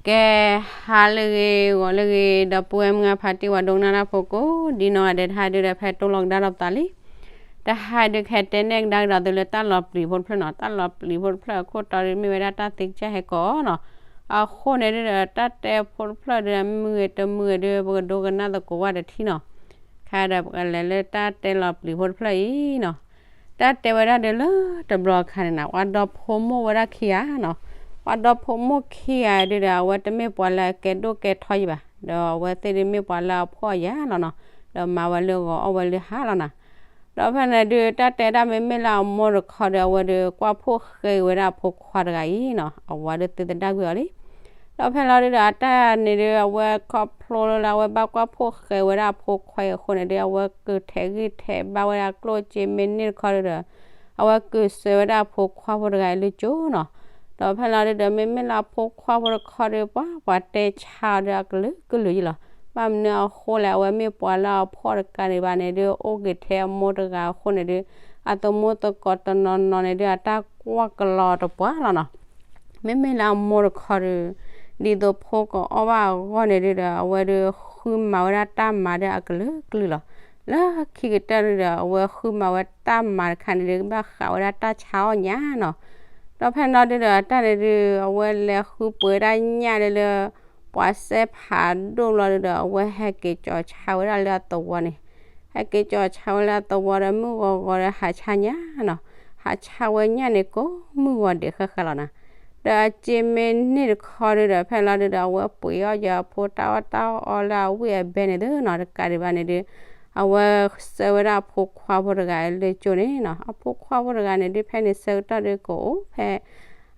ကဲ, ဟါလၢအဂ့ၤ ဂီၤလၢအဂ့ၤ ဒီပုၢ်ဝဲၢ်မုၢ်ဂၤဖးတံၢ် ပှၤဒိကနၣ်တၢ်ဖိကိးဒ်နီၢ်ဂၤဒဲး တဟါဒုဒီး ဖဲတိၢ်လီၤကဒါဒီးပသးလံ. တဟါဒု ကဟဲတဲနဲၣ်ကဒါကဒီးသုလၢတၢ်လီၤပျံၤဖိတဖျၢၣ်နီၤ. တၢ်လီၤပျံၤဖိတဖျၢၣ်အခိၣ်တီဒု မ့ၢ်ဝဲဒၣ်တၢ်သ့ကစၢ်ဟဲကိးနီၤ. အဃိန့ၣ်ဒုဒီး တၢ်တဲဖိတဖျၢၣ်ဒု မုၢ်ဂ့ၤတမုၢ်ဂ့ၤဒု ပကဒိကနၣ်သကိးဝဲတထံၣ်နီၤ. ခဲဒီးပကလဲၤလၢတၢ်တဲလီၤပျံၤဖိတဖျၢၣ်အံၤနီၤ. တၢ်တဲဝဲဒၣ်ဒုလၢတဘျီအခါန့ၣ်နီၤ, ပှၤဒီဖိမိၢ်ဝဲဒၣ်ခံဂၤနီၤ. ပှၤဒီဖိမိၢ်ခံဂၤဒုဒီး အဝဲတမ့ၢ်ပှၤလၢအကဲဒိၣ်ကဲထီယံၤဘၣ်, ဒီးအဝဲသ့ၣ်ဒုမ့ၢ်ပှၤလၢအဖှီၣ်ယာ်လီၤနီၤ. ဒီးမၤဝဲလၢဂီၤအီၣ်ဝဲလၢဟါလီၤနီၤ. ဒီးဖဲန့ၣ်ဒု တၢ်တဲဒၣ် မ့မ့ၢ်လၢအမိၢ်တခီဒီး အဝဲဒုကွၢ်ဖိၣ်ဃဲဝဲဒၣ်အဖိခွါတဂၤအံၤနီၤ, အဝၤဒုသုသဒၣ်ကွံာ်အီၤလံ. ဒီးဖဲလီၤဒုဒီး အတၢ်န့ၣ်ဒု အဝဲခီဖျိလၢအဝဲဘၣ်ကွၢ်ဖိၣ်ဃဲဝဲဒၣ်အဖိခွါအံၤအဃိန့ၣ်ဒု အဝဲကထံၣ်ဂံၢ်ထံၣ်ဘါဝဲဒၣ်ကျိၣ်စ့မ့ၢ်န့ၢ်တခီဒုဒီး အဝဲကစၢၤဝဲဒၣ်အဖိခွါဖိတဂၤအံၤလၢကၠိနီၤ. ဒီးဖဲလီၤဒုဒီး မ့မ့ၢ်လၢအဖိခွါဖိတခီဒု ပှၤပှၤတဲဆါအီၤဒုအကလုာ်ကလုာ်ယံၤလီၤ. ဘၣ်မနုၤအဃိလဲၣ်, အဝဲမ့ၢ်ပှၤလၢအဖှီၣ်တကးဒံးဘၣ်န့ၣ်ဒု အိၣ်က့ၤထဲအမိၢ်တဂၤအဃိန့ၣ်ဒု အသမူသကိးတနီၤနီၤန့ၣ်ဒု အတၢ်ကွၢ်ကလီတပှၢ်လီၤနီၤ. မ့မ့ၢ်လၢအမိၢ်တခီဒု ဒ်သိးဖိကအီၣ်ဘၣ်အဂီၢ်န့ၣ်ဒုဒီး အဝဲဒုဃုမၤဝဲဒၣ်တၢ်မၤဒုအကလုာ်ကလုာ်လီၤ. လၢခံကတၢၢ်ဒုဒီး အဝဲဃုမၤဝဲတၢ်မၤတခါန့ၣ်ဒု ဘၣ်ဃးဝဲဒၣ်တၢ်ဆါအီၣ်ညၣ်နီၤ. ဒီးဖဲလီၤဒုဒီး အတၢ်န့ၣ်ဒု အဝဲလဲၤဃုပှ့ၤဝဲဒၣ်ညၣ်ဒုလၢ ပှၤစဲဖးဒိၣ်လီၤဒုဒီး အဝဲဟဲက့ၤကၠီၤဆါဝဲဒၣ်လၢအသဝီန့ၣ်. ဟဲက့ၤကၠီၤဆါဝဲလၢအသဝီဒီး မုၢ်ဂီၤဂီၤဒီးဟးဆါညၣ်နီၤ. ဟးဆါဝဲညၣ်န့ၣ် ကိးမုၢ်ဂီၤဒဲးဃၣ်ဃၣ်လီၤနီၤ. ဒီးအစ့မ့ၢ်န့ၢ်တခီဒုဒီး ဖဲလီၤဒုဒီး အဝဲပှ့ၤအီၣ်ယၤအဖိတၢ်အီၣ်တၢ်အီလၢအဝ့ၢ်အဘဲန့ၣ်သ့နီၤ. တကးဒံးဘၣ်န့ၣ်ဒု အဝဲဆှၢဝဲဒၣ်အဖိခွါဖိတဂၤလၢကၠိန့ၣ်နီၤ. အဖိခွါဖိတဂၤန့ၣ်ဒု ဖဲန့ၣ်ဆၢကတီၢ်ဒုကအိၣ်ဖဲ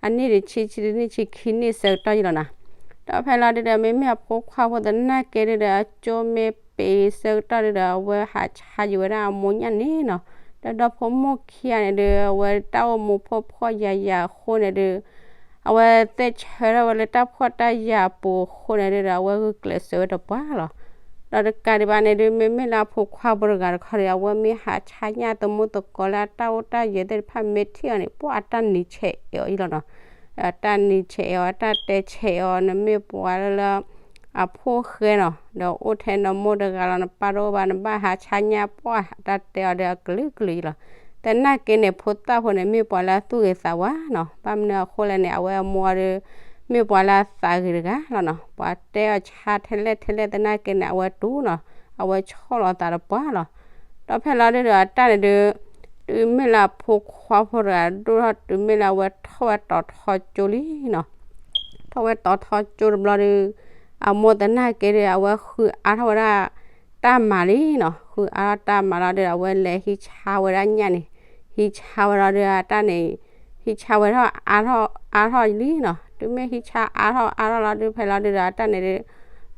အနံၣ်တဆံ ဆံတနံၣ် ဆံခံနံၣ်ဆၢကတီၢ်ယံၤလီၤနီၤ. ဒီးဖဲလီၤဒုဒီး မ့မ့ၢ်အဖိခွါဖိသနာ်က့ဒုဒီး အကၠိမ့ၢ်ပ့ၤဆၢကတီၢ်ဒုဒီး အဝဲဟးဆါယံၤဝဲဒၣ်အမိၢ်ညၣ်န့ၣ်နီၤ. ဒီးဒီဖိမိၢ်ခံဂၤန့ၣ်ဒု အဝဲတၢ်အိၣ်မူဖှီၣ်ဖှီၣ်ယာ်ယာ်အဃိန့ၣ်ဒု အဝဲသ့ၣ်ဆၢထၢၣ်ဝဲလၢတၢ်ဖှီၣ်တၢ်ယာ်အပူၤအဃိန့ၣ်ဒုဒီး အဝဲဂုာ်ကျဲးစၢးဝဲတပှၢ်လီၤ. ဒီးတကးဒံးဘၣ်န့ၣ်ဒု မ့မ့ၢ်လၢအဖိခွါဖိတဂၤတခီဒီး အဝဲမ့ၢ်ဟးဆါညၣ် သမူသကိးလၢအတၢ်အိၣ်တၢ်ယဲၤသ့ၣ်တဖၣ်မ့ၢ်ထံၣ်အီၤန့ၣ် ပှၤအတၢ်နံၤဆဲးအဲးအီၤယံၤလီၤနီၤ. အတၢ်နံၤဆဲးအဲးအီၤ အတၢ်တဲဆဲးအဲးအီၤ နမ့ၢ်ပှၤလၢ အဖိၣ်ဃဲနီၤ, ဒီးအိၣ်ထဲနမိၢ်တဂၤလီၤ နပၢ်တအိၣ်ဘၣ် နဘၣ်ဟးဆါညၣ်ပှၢ် အတၢ်တဲအီၤဒီးအကလုာ်ကလုာ်ယံၤလီၤ. သနာ်က့န့ၣ် ဖိသၣ်ဖိန့ၣ် မ့ၢ်ပှၤလၢအသူၣ်ဂ့ၤသးဝါနီၤ, ဘၣ်မနုၤအဃိလဲၣ်န့ၣ် အဝဲအမိၢ်အီၤဒီး မ့ၢ်ပှၤလၢအသးဂ့ၤတဂၤလီၤနီၤ. ပှၤတဲအီၤဆါထဲလဲၣ်ထဲလဲၣ်သနာ်က့န့ၣ် အဝဲတူၢ်နီၤ, အဝဲဆီၣ်လီၤသးတပှၢ်လီၤ. ဒီးဖဲလီၤဒုဒီးအတၢ်န့ၣ်ဒု တုၤမ့ၢ်လၢအဖိခွါဖိတဂၤဒိၣ်ထီၣ် တုၤမ့ၢ်လၢအဝဲထီၣ်ဝဲတီၤထီကၠိလံနီၤ, ထီၣ်ဝဲတီၤထီကၠိတဘျီဒု အမိၢ်သနာ်က့ဒု အဝဲဃုအါထီၣ်ဝဲဒၣ်တၢ်မၤလံနီၤ, ဃုအါထီၣ်တၢ်မၤလီၤဒု အဝဲလဲၤဟံးဆါဝဲဒၣ်ညၣ်န့ၣ်, ဟံးဆါဝဲလီၤဒုအတၢ်န့ၣ် ဟံးဆါဝဲထီၣ်အါထီၣ်အါထီၣ်လံနီၤ, တုၤမ့ၢ်ဟံးဆါအါထီၣ်အါထီၣ်လီၤဒု ဖဲလီၤဒုဒီးအတၢ်န့ၣ်ဒု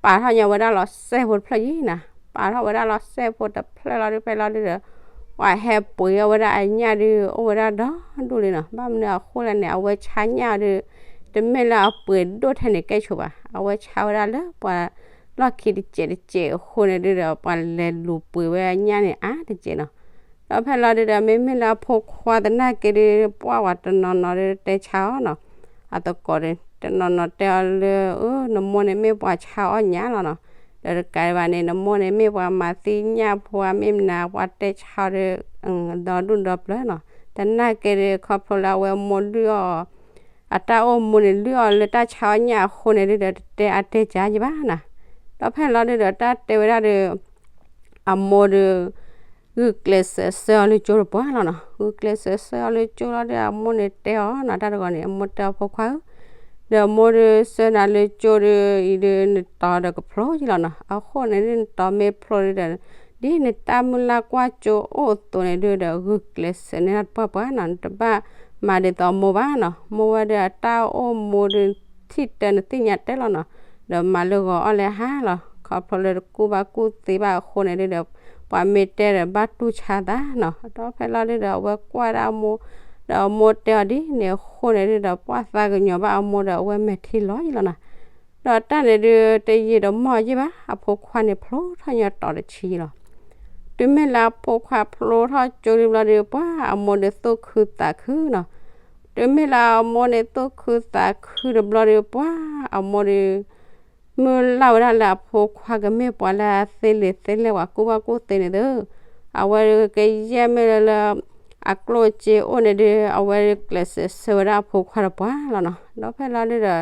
ပာ်ထီၣ်ညီဝဲဒၣ်လီၤစဲဖိတဖျၢၣ်ယံၤနီၤ, ပာ်ထီၣ်ဝဲဒၣ်လီၤစဲဖိတဖျၢၣ်လီၤဒု ဖဲလီၤဒုဒီး ပှၤဟဲပှ့ၤအီၣ်ဝဲဒၣ်အညၣ်ဒု အိၣ်ဝဲဒၣ်ဒီဒူၣ်လံနီၤ, ဘၣ်မနုၤအဃိလဲၣ်န့ၣ် အဝဲဆါညၣ်အီၤဒု တမ့ၢ်လၢအပှ့ၤဒိၣ်ထဲန့ၣ်ကဲဆိးဘၣ်, အဝဲဆါဝဲဒၣ်လၢပှၤလီၢ်ခံတစဲးတစဲးအဃိန့ၣ်ဒုဒီး ပှၤလဲၤလူၤပှ့ၤဝဲအညၣ်န့ၣ်အါတစဲးနီၤ, ဒီးဖဲလီၤဒုဒီး မ့မ့ၢ်လၢအဖိခွါသနာ်က့ဒု ပှၢ်ဝဲတနီၤနီၤဒုတဲဆါအီၤနီၤ, အသကိးဒု တနီၤနီၤတဲအီၤလၢ အၢ နမိၢ်န့ၣ်မ့ၢ်ပှၤဆါအီၣ်ညၣ်လီၤနီၤ, ဒီးတကးဒံးဘၣ်န့ၣ် နမိၢ်န့ၣ်မ့ၢ်ပှၤမၤသံညၣ်ဖိဧါ မ့ၢ်မနုၤ ပှၤတဲဆါအီၤဒု ဒီဒူၣ်ဒီပျၢၤနီၤ, သနာ်က့ဒု ခီဖျိလၢအဝဲမိၢ်လုၢ်အီၣ် အတၢ်အိၣ်မူန့ၣ်လုၢ်အီၣ်လၢတၢ်ဆါအီၣ်ညၣ်အဃိန့ၣ်ဒုဒီး တတဲအါတဲစှၤယံၤဘၣ်နီၤ, ဒီးဖဲလီၤဒုဒီးတၢ်တဲဝဲဒၣ်ဒု အမိၢ်ဒု ဂုာ်ကျဲးစၢးဆှၢအီၤလၢကၠိတပှၢ်လီၤနီၤ, ဂုာ်ကျဲးစၢးဆှၢအီၤလၢကၠိလီၤဒု အမိၢ်န့ၣ်တဲအီၤနီၤ, တၢ်တဂီၤန့ၣ် အမိၢ်တဲအီၤဖိခွါဧၢ, ဒီးအမိၢ်ဒုဆှၢနၤလၢကၠိဒု အံၤဒု နတီၤဒီးကဖျိယံၤလီၤနီၤ, အဃိန့ၣ်ဒု နတီၤမ့ၢ်ဖျိဒုဒီး ဒ်နတၢ်မုၢ်လၢ်ကွၢ်ကၠိအိၣ်အသိးန့ၣ်ဒုဒီး ဂုာ်ကျဲးစၢးန့ၢ်တၢ်တပှၢ်ပှၢ်နီၤ, နတဘၣ်မၤဒ်သိးအမိၢ်ဘၣ်နီၤ, မိၢ်ဝဲဒုအတၢ်အိၣ်မူဒု ထံၣ်တၢ်နသ့ၣ်ညါတၢ်လီၤနီၤ, ဒီးမၤလၢဂီၤအီၣ်လၢဟါလီၤ, ခီဖျိလၢတကူၣ်ဘၣ်ကူၣ်သ့ဘၣ်အဃိန့ၣ်ဒုဒီး ပှၤမ့ၢ်တဲဒီးဘၣ်တူၢ်ဆါသးနီၤ, ဒီးဖဲလီၤဒုဒီး အဝဲကွၢ်ဒၣ်အမိၢ် ဒီးအမိၢ်တဲအီၤဒ်န့ၣ်အဃိန့ၣ်ဒုဒီး ပှၢ်သးကညီၤဘၣ်အမိၢ်ဒီး အဝဲမဲာ်ထံလီၤယံၤလီၤနီၤ, ဒီးတၢ်န့ၣ်ဒု တယံာ်တမီၢ်ယံၤဘၣ် အဖိခွါန့ၣ်ဖျိထီၣ်ညီတီၤတဆံလီၤ, တုၤမ့ၢ်လၢအဖိခွါဖျိထီၣ်ကၠိလံဘျီဒု ပှၤအမိၢ်ဒုသူၣ်ခုသးခုနီၤ, တုၤမ့ၢ်လၢအမိၢ်န့ၣ်သူၣ်ခုသးခုတဘျီဒီး ပှၤအမိၢ်ဒီး မုၢ်လၢ်ဝဲဒၣ်လၢအဖိခွါကမ့ၢ်ပှၤလၢအသ့လံာ်သ့လဲၢ်ပှၤကူၣ်ဘၣ်ကူၣ်သ့န့ၣ်ဒီး အဝဲကယဲၢ်မ့ၢ်လၢ အကျိၣ်အစ့အိၣ်န့ၣ်ဒီး အဝဲကျဲးစၢးဆှၢဝဲဒၣ်အဖိခွါဒီးပှၤလီၤနီၤ. ဒီးဖဲလီၤဒုဒီး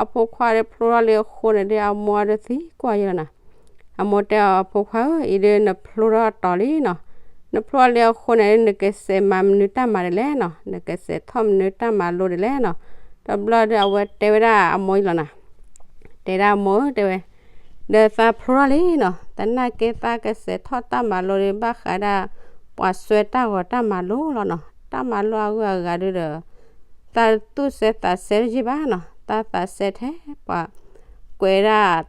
အဖိခွါဒီးဖျိထီၣ်လံအဃိန့ၣ်ဒီး အမိၢ်အဒုးသံကွၢ်ယဲလီၤနီၤ. အမိၢ်တဲအီၤ အဖိခွါဧၢ, အံၤဒုးနဖျိထီၣ်တီၤလံနီၤ. နဖျိထီၣ်လံအဃိန့ၣ် နကစဲးမၤမနုၤတၢ်မၤဒ်လဲၣ်နီၤ, နကစဲးထီၣ်မနုၤတၢ်မၤလိဒ်လဲၣ်နီၤ. တဘျီဒီးအဝဲတဲဝဲဒၣ်အမိၢ်အံၤလီၤနီၤ. တဲဒၣ်အမိၢ်ဧၢ တဲဝဲ, ဒီးသးဖျိထီၣ်လံနီၤ, သနာ်က့ သးကစဲးထီၣ်တၢ်မၤလိဒီး ဘၣ်ဃးဒၣ် ပှၤစွဲတၢ်ဂီၤတၢ်မၤလိလီၤနီၤ. တၢ်မၤလိအဂုၤအဂၤဒုဒီး သးသူၣ်စဲသးစဲတယံာ်ဘၣ်နီၤ, သးသးစဲထဲပှၤ ကွဲးဒၣ်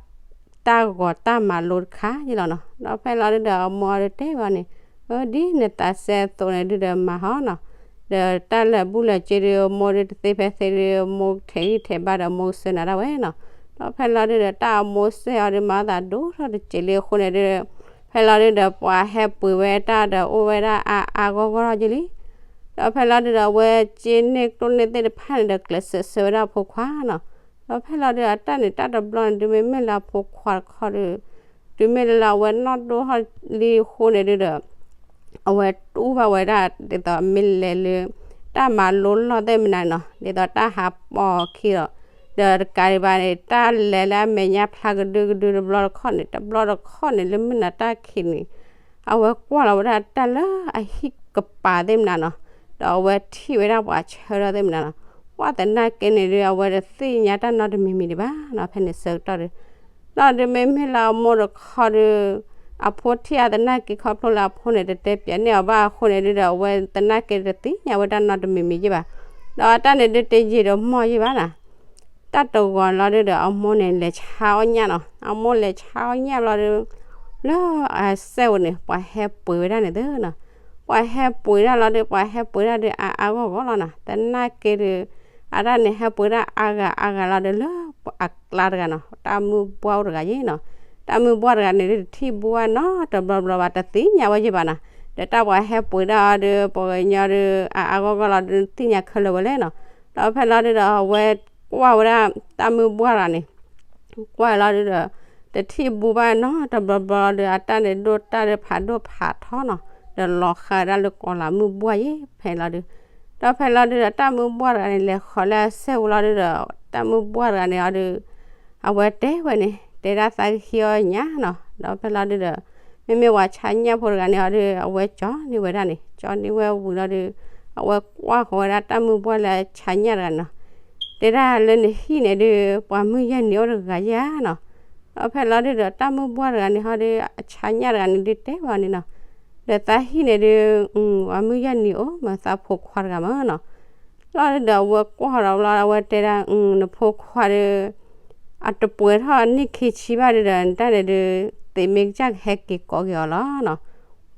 တၢ်ဂီၤတၢ်မၤလိတခါယံာ်လီၤနီၤ. ဒီးဖဲလီၤဒုဒီး အမိၢ်အဒုးတဲဝဲန့ၣ်, အၢ ဒ်နသးစဲအသိးန့ၣ်ဒုဒီးမၤဟီနီၤ. ဒီးတၢ်လၢာ်ဘူၣ်လၢာ်စ့ဒီး မိၢ်ဒုးတသ့ဖဲသ့ဒီး မိၢ်ထဲးဂံၢ်ထဲးဘါဒီး မိၢ်ကစၢၢ်နၤဒၣ်ဝဲနီၤ. ဒီးဖဲလီၤဒုဒီး တၢ်အမိၢ်စဲအီၤဒီး မၤသးဒိၣ်ထီၣ်တစဲးလံအဃိန့ၣ်ဒု ဖဲလီၤဒုဒီး ပှၤဟဲပှ့ၤဝဲတၢ်ဒီး အိၣ်ဝဲဒၣ်အါအါဂီၢ်ဂီၢ်ထီၣ်က့ၤလံ. ဒီးဖဲလီၤဒုဒီး အဝဲစ့န့ၢ်ကျိၣ်န့ၢ်သ့ၣ်တဖၣ်န့ၣ်ဒီး ကျဲးစၢးဆှၢဝဲဒၣ်အဖိခွါနီၤ. ဒီးဖဲလီၤဒုဒီး အတၢ်န့ၣ်တၢ်တဘျီန့ၣ်ဒု မ့မ့ၢ်လၢအဖိခွါတခီဒီး တုၤမ့ၢ်လၢအဝဲနီၢ်ဒိၣ်ထီၣ်လံအဃိန့ၣ်ဒုဒီး အဝဲတူၢ်ဘၣ်ဝဲဒၣ်ဒ်သိးမ့ၢ်လဲၤလၢ တၢ်မၤလိလီၢ်သ့ၣ်မနုၤနီၤ, ဒ်သိးတၢ်ဟးပိာ်အခံဒီး ဒီးတကးဒံးဘၣ်န့ၣ် တၢ်လဲၤလၢအမဲာ်ညါဖျါကဒုကဒုတဘျီတခီၣ်န့ၣ် တဘျီတခီၣ်န့ၣ် လၢမုၢ်နၤတၢ်ခံးန့ၣ် အဝဲကွၢ်လီၤဝဲဒၣ်တၢ်လၢအဟံၣ်ကပၤသ့ၣ်မနုၤနီၤ, ဒီးအဝဲထံၣ်ဝဲဒၣ်ပှၤဆၢထၢၣ်သ့ၣ်မနုၤနီၤ, ပှၤသနာ်က့န့ၣ်ဒု အဝဲတသ့ၣ်ညါတၢ်နီတမံၤမံၤဒံးဘၣ်နီၤ, ဖဲန့ၣ်ဆၢကတီၢ်ဒီး ဒီးဒုမ့မ့ၢ်လၢအမိၢ်တခီဒီး အဖိထံၣ်အသနာ်က့ခီဖျိလၢအဖိန့ၣ် တတဲပၠးန့ၢ်အီၤဘၣ်အဃိန့ၣ်ဒုဒီး အဝဲသနာ်က့တသ့ၣ်ညါဝဲတၢ်နီတမံၤမံၤယ့ၢ်ဘၣ်. ဒီးအတၢ်န့ၣ်ဒုတယံာ်ဒီးမီၢ်ယ့ၢ်ဘၣ်နီၤ, တၢ်တဂီၤလီၤဒုဒီး အမိၢ်န့ၣ်လဲၤဆါအီၣ်ညၣ်နီၤ, အမိၢ်လဲၤဆါအီၣ်ညၣ်လီၤဒု လၢအစဲးဝဲန့ၣ် ပှၤဟဲပှ့ၤဝဲဒၣ်န့ၣ်သ့နီၤ, ပှၤဟဲပှ့ၤဒၣ်လီၤဒု ပှၤဟဲပှ့ၤဒၣ်ဒုအါအါဂီၢ်ဂီၢ်လီၤနီၤ, သနာ်က့ဒု အတၢ်န့ၣ်ဟဲပှ့ၤဒၣ်အါဂၤအါဂၤလီၤဒု လၢအကျါတဂၤနီၤ, တၢ်မုၢ်ဘှၢ်အိၣ်တဂၤယ့ၢ်နီၤ, တၢ်မုၢ်ဘှၢ်တဂၤန့ၣ်ဒု တထံၣ်ဘူၣ်ဘၣ်နီတဘျီဘျီဘၣ် တသ့ၣ်ညါဝဲယ့ၢ်ဘၣ်နီၤ, ဒီးတၢ်ပှၤဟဲပှ့ၤဒၣ်အီၤဒု ပှၤကညီဒု အါအါဂီၢ်ဂီၢ်လီၤဒု သ့ၣ်ညါခဲလၢာ်ဝဲလဲၣ်နီၤ, ဒီးဖဲလီၤဒုဒီး အဝဲကွၢ်ဝဲဒၣ်တၢ်မုၢ်ဘှၢ်တဂၤန့ၣ် ကွၢ်လီၤဒုဒီး တထံၣ်ဘူၣ်ဘၣ်နီတဘျီဘျီလီၤဒု အတၢ်န့ၣ်ဒိၣ်တၢ်ဒုးဖးဒိၣ်ဖးထီနီၤ, ဒီးလီၤဃးဒၣ်လၢကီၤလၤမုၢ်ဘှၢ်ယ့ၢ်ဖဲလီၤဒု, ဒီးဖဲလီၤဒုဒီး တၢ်မုၢ်ဘှၢ်တဂၤန့ၣ် လဲၤဃီၤလၢအစဲးဝဲလီၤဒုဒီး တၢ်မုၢ်ဘှၢ်တဂၤန့ၣ်အီၤဒု အဝဲတဲဝဲန့ၣ် တဲဒၣ်သးကဟံးအီၣ်ညၣ်နီၤ, ဒီးဖဲလီၤဒုဒီး မ့မ့ၢ်ပှၤဆါညၣ်ဖိတဂၤန့ၣ်အီၤဒု အဝဲကၠီန့ၢ်ဝဲဒၣ်န့ၣ် ကၠီန့ၢ်ဝဲဝံၤလီၤဒု အဝဲကွၢ်ဃီၤဝဲဒၣ်တၢ်မုၢ်ဘှၢ်လၢအဆါညၣ်တဂၤန့ၣ်နီၤ, တဲဒၣ်လၢနဟံၣ်န့ၣ်ဒု ပှၤမုၣ်ယဲၢ်နံၣ်အိၣ်တဂၤယ့ၢ်ဧါနီၤ, ဒီးဖဲလီၤဒုဒီး တၢ်မုၢ်ဘှၢ်တဂၤန့ၣ်ဟီဒု အဆါညၣ်တဂၤန့ၣ်ဒုတဲဝဲအီၤန့ၣ်နီၤ, ဒီးသးဟံၣ်န့ၣ်ဒု ပှၤမုၣ်ယဲၢ်နံၣ်အိၣ်မး သးဖိခွါတဂၤမးနီၤ, လီၤဒုဒီးအဝဲကွၢ်ဒီးလီၤ အဝဲတဲဒၣ် နဖိခွါဒု အတပှဲၤထီၣ်နံၣ်ခံဆံဘၣ်ဒုဒီး နတၢ်န့ၣ်ဒု သ့မ့ၢ်ကစၢ်ကဟဲက့ၤကိးက့ၤအီၤလီၤနီၤ,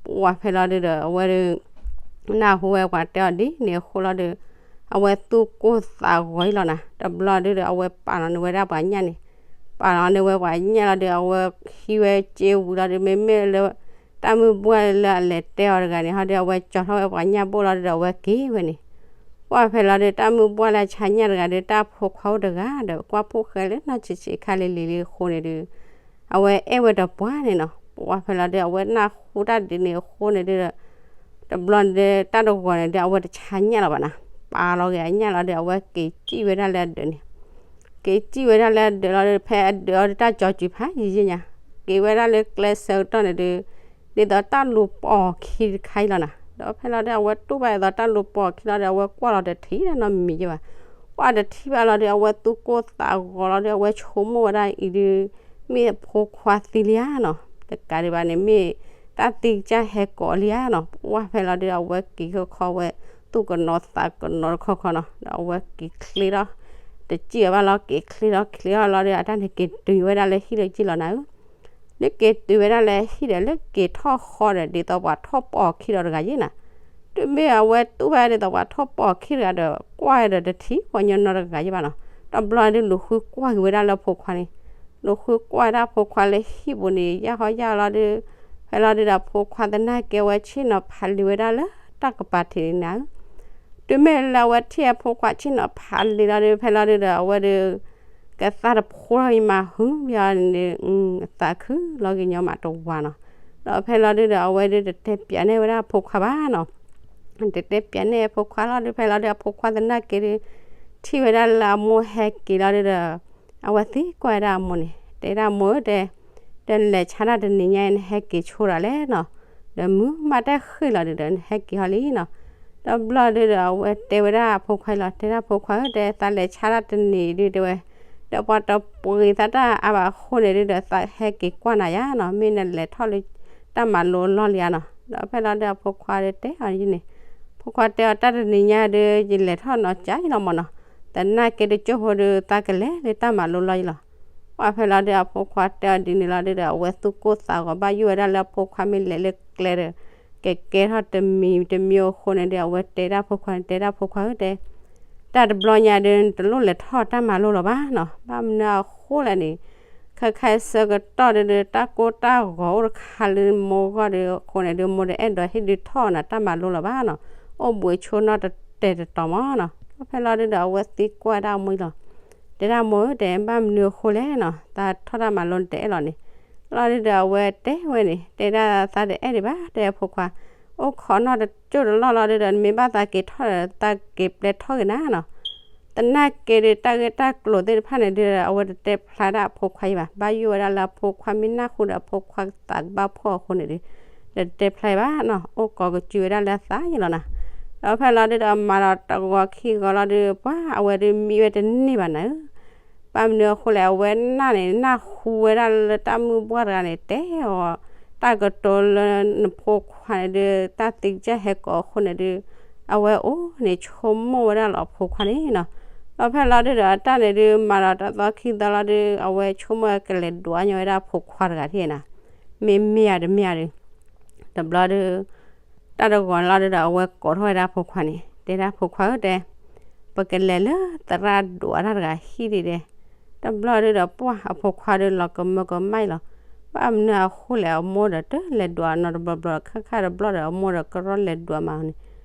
ပှၤဖဲလီၤဒုဒီး အဝဲဒု နၢ်ဟူဝဲပှၤတဲအီၤဒ်န့ၣ်အဃိလီၤဒု အဝဲသူၣ်ကိၢ်သးဂီၤအံၤလီၤနီၤ, တဘျီဒုဒီး အဝဲပာ်လီၤန့ၢ်ဝဲဒၣ်ပှၤညၣ်န့ၣ်, ပာ်လီၤန့ၢ်ဝဲပှၤညၣ်လီၤဒု အဝဲဟံးဝဲစ့ဝံၤလီၤဒု မ့မ့ၢ်လၢ တၢ်မုၢ်ဘှၢ်လၢအလဲၤတဲအီၤတဂၤန့ၣ် ဟီဒု အဝဲကၠီထီၣ်ဝဲပှၤညၣ်ဘိၣ်လီၤဒုဒီး အဝဲက့ၤဝဲန့ၣ်, ပှၤဖဲလီၤဒု တၢ်မုၢ်ဘှၢ်လၢအဆါညၣ်တဂၤဒု တၢ်ဖိခွါအိၣ်တဂၤဒီး ကွၢ်ဖိၣ်ဃဲလၢနီၢ်ဆံးဆံးခါလံၤလံၤလံအဃိန့ၣ်ဒု အဝဲအဲၣ်ဝဲတပှၢ်န့ၣ်နီၤ, ပှၤဖဲလီၤဒု အဝဲနၢ်ဟူတၢ်ဒ်န့ၣ်အဃိန့ၣ်ဒု တဘျီန့ၣ်ဒု တၢ်တဂီၤန့ၣ်ဒု အဝဲတဆါညၣ်လၢၤဘၣ်နီၤ, ပာ်လီၤက့ၤအညၣ်လီၤဒု အဝဲက့ၤစံၣ်ဝဲဒၣ်လၢအဒၢးန့ၣ်, က့ၤစံၣ်ဝဲဒၣ်လၢအဒၢးလီၤဒု ဖဲအဒၢးအီၤဒု တၢ်ကၠီစုၤဖးယံာ်ယံာ်ညါ, က့ၤဝဲဒၣ်လၢကျဲဆၢကတီၢ်န့ၣ်ဒု ဒ်သိးတၢ်လူၤပိာ်အခံတခါအံၤလီၤနီၤ, ဒီးဖဲလီၤဒု အဝဲတူၢ်ဘၣ်ဒ်သိးတၢ်လူၤပိာ်အခံလီၤဒု အဝဲကွၢ်လီၤတထံၣ်နီတမံၤယ့ၢ်ဘၣ်, ကွၢ်တထံၣ်ဘၣ်လီၤဒု အဝဲသူၣ်ကိၢ်သးဂီၤလီၤဒု အဝဲဆိကမိၣ်ဝဲဒၣ်အံၤဒု မ့ၢ်အဖိခွါသံလံဧါနီၤ, တကးဒံးဘၣ်န့ၣ် မ့ၢ်တၢ်သံကစၢ်ဟဲကိးလံဧါနီၤ, ပှၢ်ဖဲလီၤဒု အဝဲက့ၤခီခီဝဲ သူၣ်ကနိးသးကနိးတခီခီနီၤ, ဒီးအဝဲက့ၤချ့ထီၣ် တစံၣ်အီၤဘၣ်လီၤ က့ၤချ့ထီၣ်ချ့ထီၣ်လီၤဒီး အတၢ်န့ၣ်က့ၤတုၤဝဲဒၣ်လၢဟံၣ်လၢကံၣ်လီၤနၤဧၢ, လၢက့ၤတုၤဝဲဒၣ်လၢဟံၣ်ဒီး လၢက့ၤထီၣ်ဃီဒီး ဒ်သိးပှၤထီၣ်ပိာ်အခံဒီးတဂၤယ့ၢ်နၤ, တုၤမ့ၢ်အဝဲတူၢ်ဘၣ်ဒ်သိးပှၤထီၣ်ပိာ်အခံတဂၤဒီး ကွၢ်ဒီးတထံၣ်ပှၤညီနီတဂၤယ့ၢ်ဘၣ်နီၤ, တဘျီဒု လူၤဃုကွၢ်က့ၤဝဲဒၣ်လၢဖိခွါန့ၣ်, လူၤဃုကွၢ်ဝဲဒၣ်ဖိခွါလၢဟံၣ်ပူၤန့ၣ် ယၢ်ဟီယၢ်လီၤဒု ဖဲလီၤဒုဒီး ဖိခွါသနာ်က့ဝဲဆ့ၣ်နီၤဖးလံာ်ဝဲဒၣ်လၢတၢ်ကပၤထံးန့ၣ်နၤဧၢ, တုၤမ့ၢ်လၢအဝဲထံၣ်အဖိခွါဆ့ၣ်နီၤဖးလံလီၤဒုး ဖဲလီၤဒုးဒီး အဝဲဒုး ကသါတဖိထီၣ်အံၤမးဟုဘၣ်န့ၣ်ဒုး သးခုလီၤက့ၤညီမးတဝၤနီၤ. ဒီးဖဲလီၤဒုးဒီး အဝဲဒုးတတဲပၠးန့ၢ်ဝဲဒၣ်အဖိခွါဘၣ်နီၤ. တတဲပၠးန့ၢ်အဖိခွါလီၤဒုး ဖဲလီၤဒုးအဖိခွါသနာ်က့ဒုး ထံၣ်ဝဲဒၣ်လၢအမိၢ်ဟဲက့ၤလီၤဒုးဒီး အဝဲသံကွၢ်ဝဲဒၣ်အမိၢ်န့ၣ် တဲဒၣ်မိၢ်ဧၢတဲ ဒီးနလဲၤဆါတၢ်တနံၤညါအံၤ နဟဲက့ၤဆိဒၣ်လဲၣ်နီၤ. ဒီးမုာ်မးတၢ်ဃ့ၢ်လီၤဒုးဒီး နဟဲက့ၤဟီလံနီၤ. တဘျီဒုးဒီး အဝဲတဲဝဲဒၣ်အဖိခွါအံၤလီၤ တဲဒၣ်ဖိခွါဧၢ တဲသးလဲၤဆါတၢ်တနံၤဒုးတဲဝဲ ဒီးပှၤတပှ့ၤသးတၢ်အါဘၣ်အဃိန့ၣ်ဒုးဒီး သးဟဲက့ၤကွၢ်နၤယါနီၤ မ့ၢ်နလဲၤထီၣ်လၢတၢ်မၤလိအလီၢ်လံဧါနီၤ. ဒီးဖဲလီၤဒုးအဖိခွါဒုးတဲအီၤန့ၣ် ဖိခွါတဲအီၤ တၢ်တနံၤညါဒုး ယလဲၤထီၣ်နီၤကၠးအံၤလီၤမၢ်နီၤ. သနာ်က့ဒုးကၠိဖိဒုး သးကလဲၤလၢတၢ်မၤလိလီၢ်ယံလီၤ. ပှၢ်ဖဲလီၤဒုးအဖိခွါတဲအီၤဒ်န့ၣ်လီၤဒုးဒီး အဝဲသူၣ်ကိၢ်သးဂီၤဘၣ်ယိၣ်ဝဲဒၣ်လၢအဖိခွါမ့ၢ်လဲၤလၢကျဲဒီး ကကဲထီၣ်တမံၤတမံၤအဃိန့ၣ်ဒုး အဝဲတဲဒၣ်ဖိခွါန့ၣ် တဲဒၣ်ဖိခွါဧၢတဲ တၢ်တဘျီညါဒုး နတလိၣ်လဲၤထီၣ်တၢ်မၤလိလီၤဘၣ်နီၤ. ဘၣ်မနုၤအဃိလဲၣ်န့ၣ် ခဲခါဆၢကတီၢ်ဒုးဒီး တၢ်ကိၢ်တၢ်ဂီၤအိၣ်တခါလၢမိၢ်ဂီၢ်ဒုးအဃိန့ၣ်ဒုး မိၢ်တအဲၣ်ဒိးဟ့ၣ်ဒုးထီၣ်နၤတၢ်မၤလိလီၤဘၣ်နီၤ. အိၣ်ဘှံးဆိနီၣ်တတဲာ်တတီၤမၢ်နီၤ. ပှၢ်ဖဲလီၤဒုးဒီး အဝဲသံကွၢ်ဒၣ်အမိၢ်အံၤလီၤ. တဲဒၣ်မိၢ်ဧၢတဲ ဘၣ်မနုၤအဃိလဲၣ်နီၤ သးထီၣ်တၢ်မၤလိနတအဲၣ်လီၤန့ၣ်. လီၤဒုးဒီးအဝဲတဲဝဲန့ၣ် တဲဒၣ်သးတအဲၣ်ဒံးဘၣ်တဲအဖိခွါ အိၣ်ခိးနီၣ်တကၠိၢ်တလီၢ်လီၤဒုးဒီး နမ့ၢ်ဘၣ်သးက့ၤထီၣ်ဒီး သးက့ၤပျဲထီၣ်က့ၤနၤနီၤ. သနာ်က့ဒုး တၢ်ဂ့ၢ်တၢ်ကျိၤသ့ၣ်တဖၣ်န့ၣ်ဒုးဒီး အဝဲတတဲဖျါဒၣ်အဖိခွါအံၤဘၣ်. ဘၣ်ယိၣ်ဝဲဒၣ်လၢအဖိခွါမ့ၢ်နၢ်ဟူဒီး အဖိခွါသးကဘၣ်ဖှီၣ်အဃိန့ၣ်ဒုး ဒီးတတဲဖျါဘၣ်နီၤ အိၣ်ကိးကစုာ်ဝဲဒၣ်လၢအသးယံလီၤနၤ. ဒီးဖဲလီၤဒုးဒီး မၤလီၤတဂီၤခံဂီၤလီၤဒုး ပှၢ်အဝဲဒုးမံဝဲတန့ၢ်ဘၣ်နၤဧၢ ဘၣ်မနုၤအဃိလဲၣ် အဝဲနၢ်န့ၣ် နၢ်ဟူဝဲဒၣ်လၢတၢ်မုၢ်ပှၢ်တဂၤန့ၣ် တဲအီၤ တၢ်ကတိၤလၢနဖိခွါန့ၣ်ဒုး တၢ်သံကစၢ်ဟဲကိးအဃိန့ၣ်ဒုး အဝဲအိၣ်န့ၣ်ဆိကမိၣ်ဝဲဒၣ်လီၤအဖိခွါန့ၣ်နီၤ. ဒီးဖဲလီၤဒုးဒီး အတၢ်န့ၣ်ဒုး မၤလီၤတၢ်သီခံသီလီၤဒုး အဝဲဆိကမိၣ်ဝဲကလဲၤဒွးညီဝဲဒၣ်အဖိခွါတဂၤထံၣ်နၤ မ့မ့ၢ်ဧါတမ့ၢ်ဧါဒုး တဘျီဒုး တၢ်တဂီၤလီၤဒုးဒီး အဝဲကိးထီၣ်ဝဲဒၣ်အဖိခွါန့ၣ် တဲဒၣ်ဖိခွါဧၢတဲ ပကလဲၤလၢသရၣ်ဒွးတၢ်တဂၤဟံၣ်ဒံးဒဲး. တဘျီဒုးဒီး ပှၢ်အဖိခွါဒုးလီၤကမၢကမၣ်အံၤလီၤ. ဘၣ်မနုၤအဃိလဲၣ် အမိၢ်ဒီးတလဲၤဒွးနီတဘျီဘျီဒီး ခါခါတဘျီဒီး အမိၢ်ဒီးကရီလဲၤဒွးမးန့ၣ်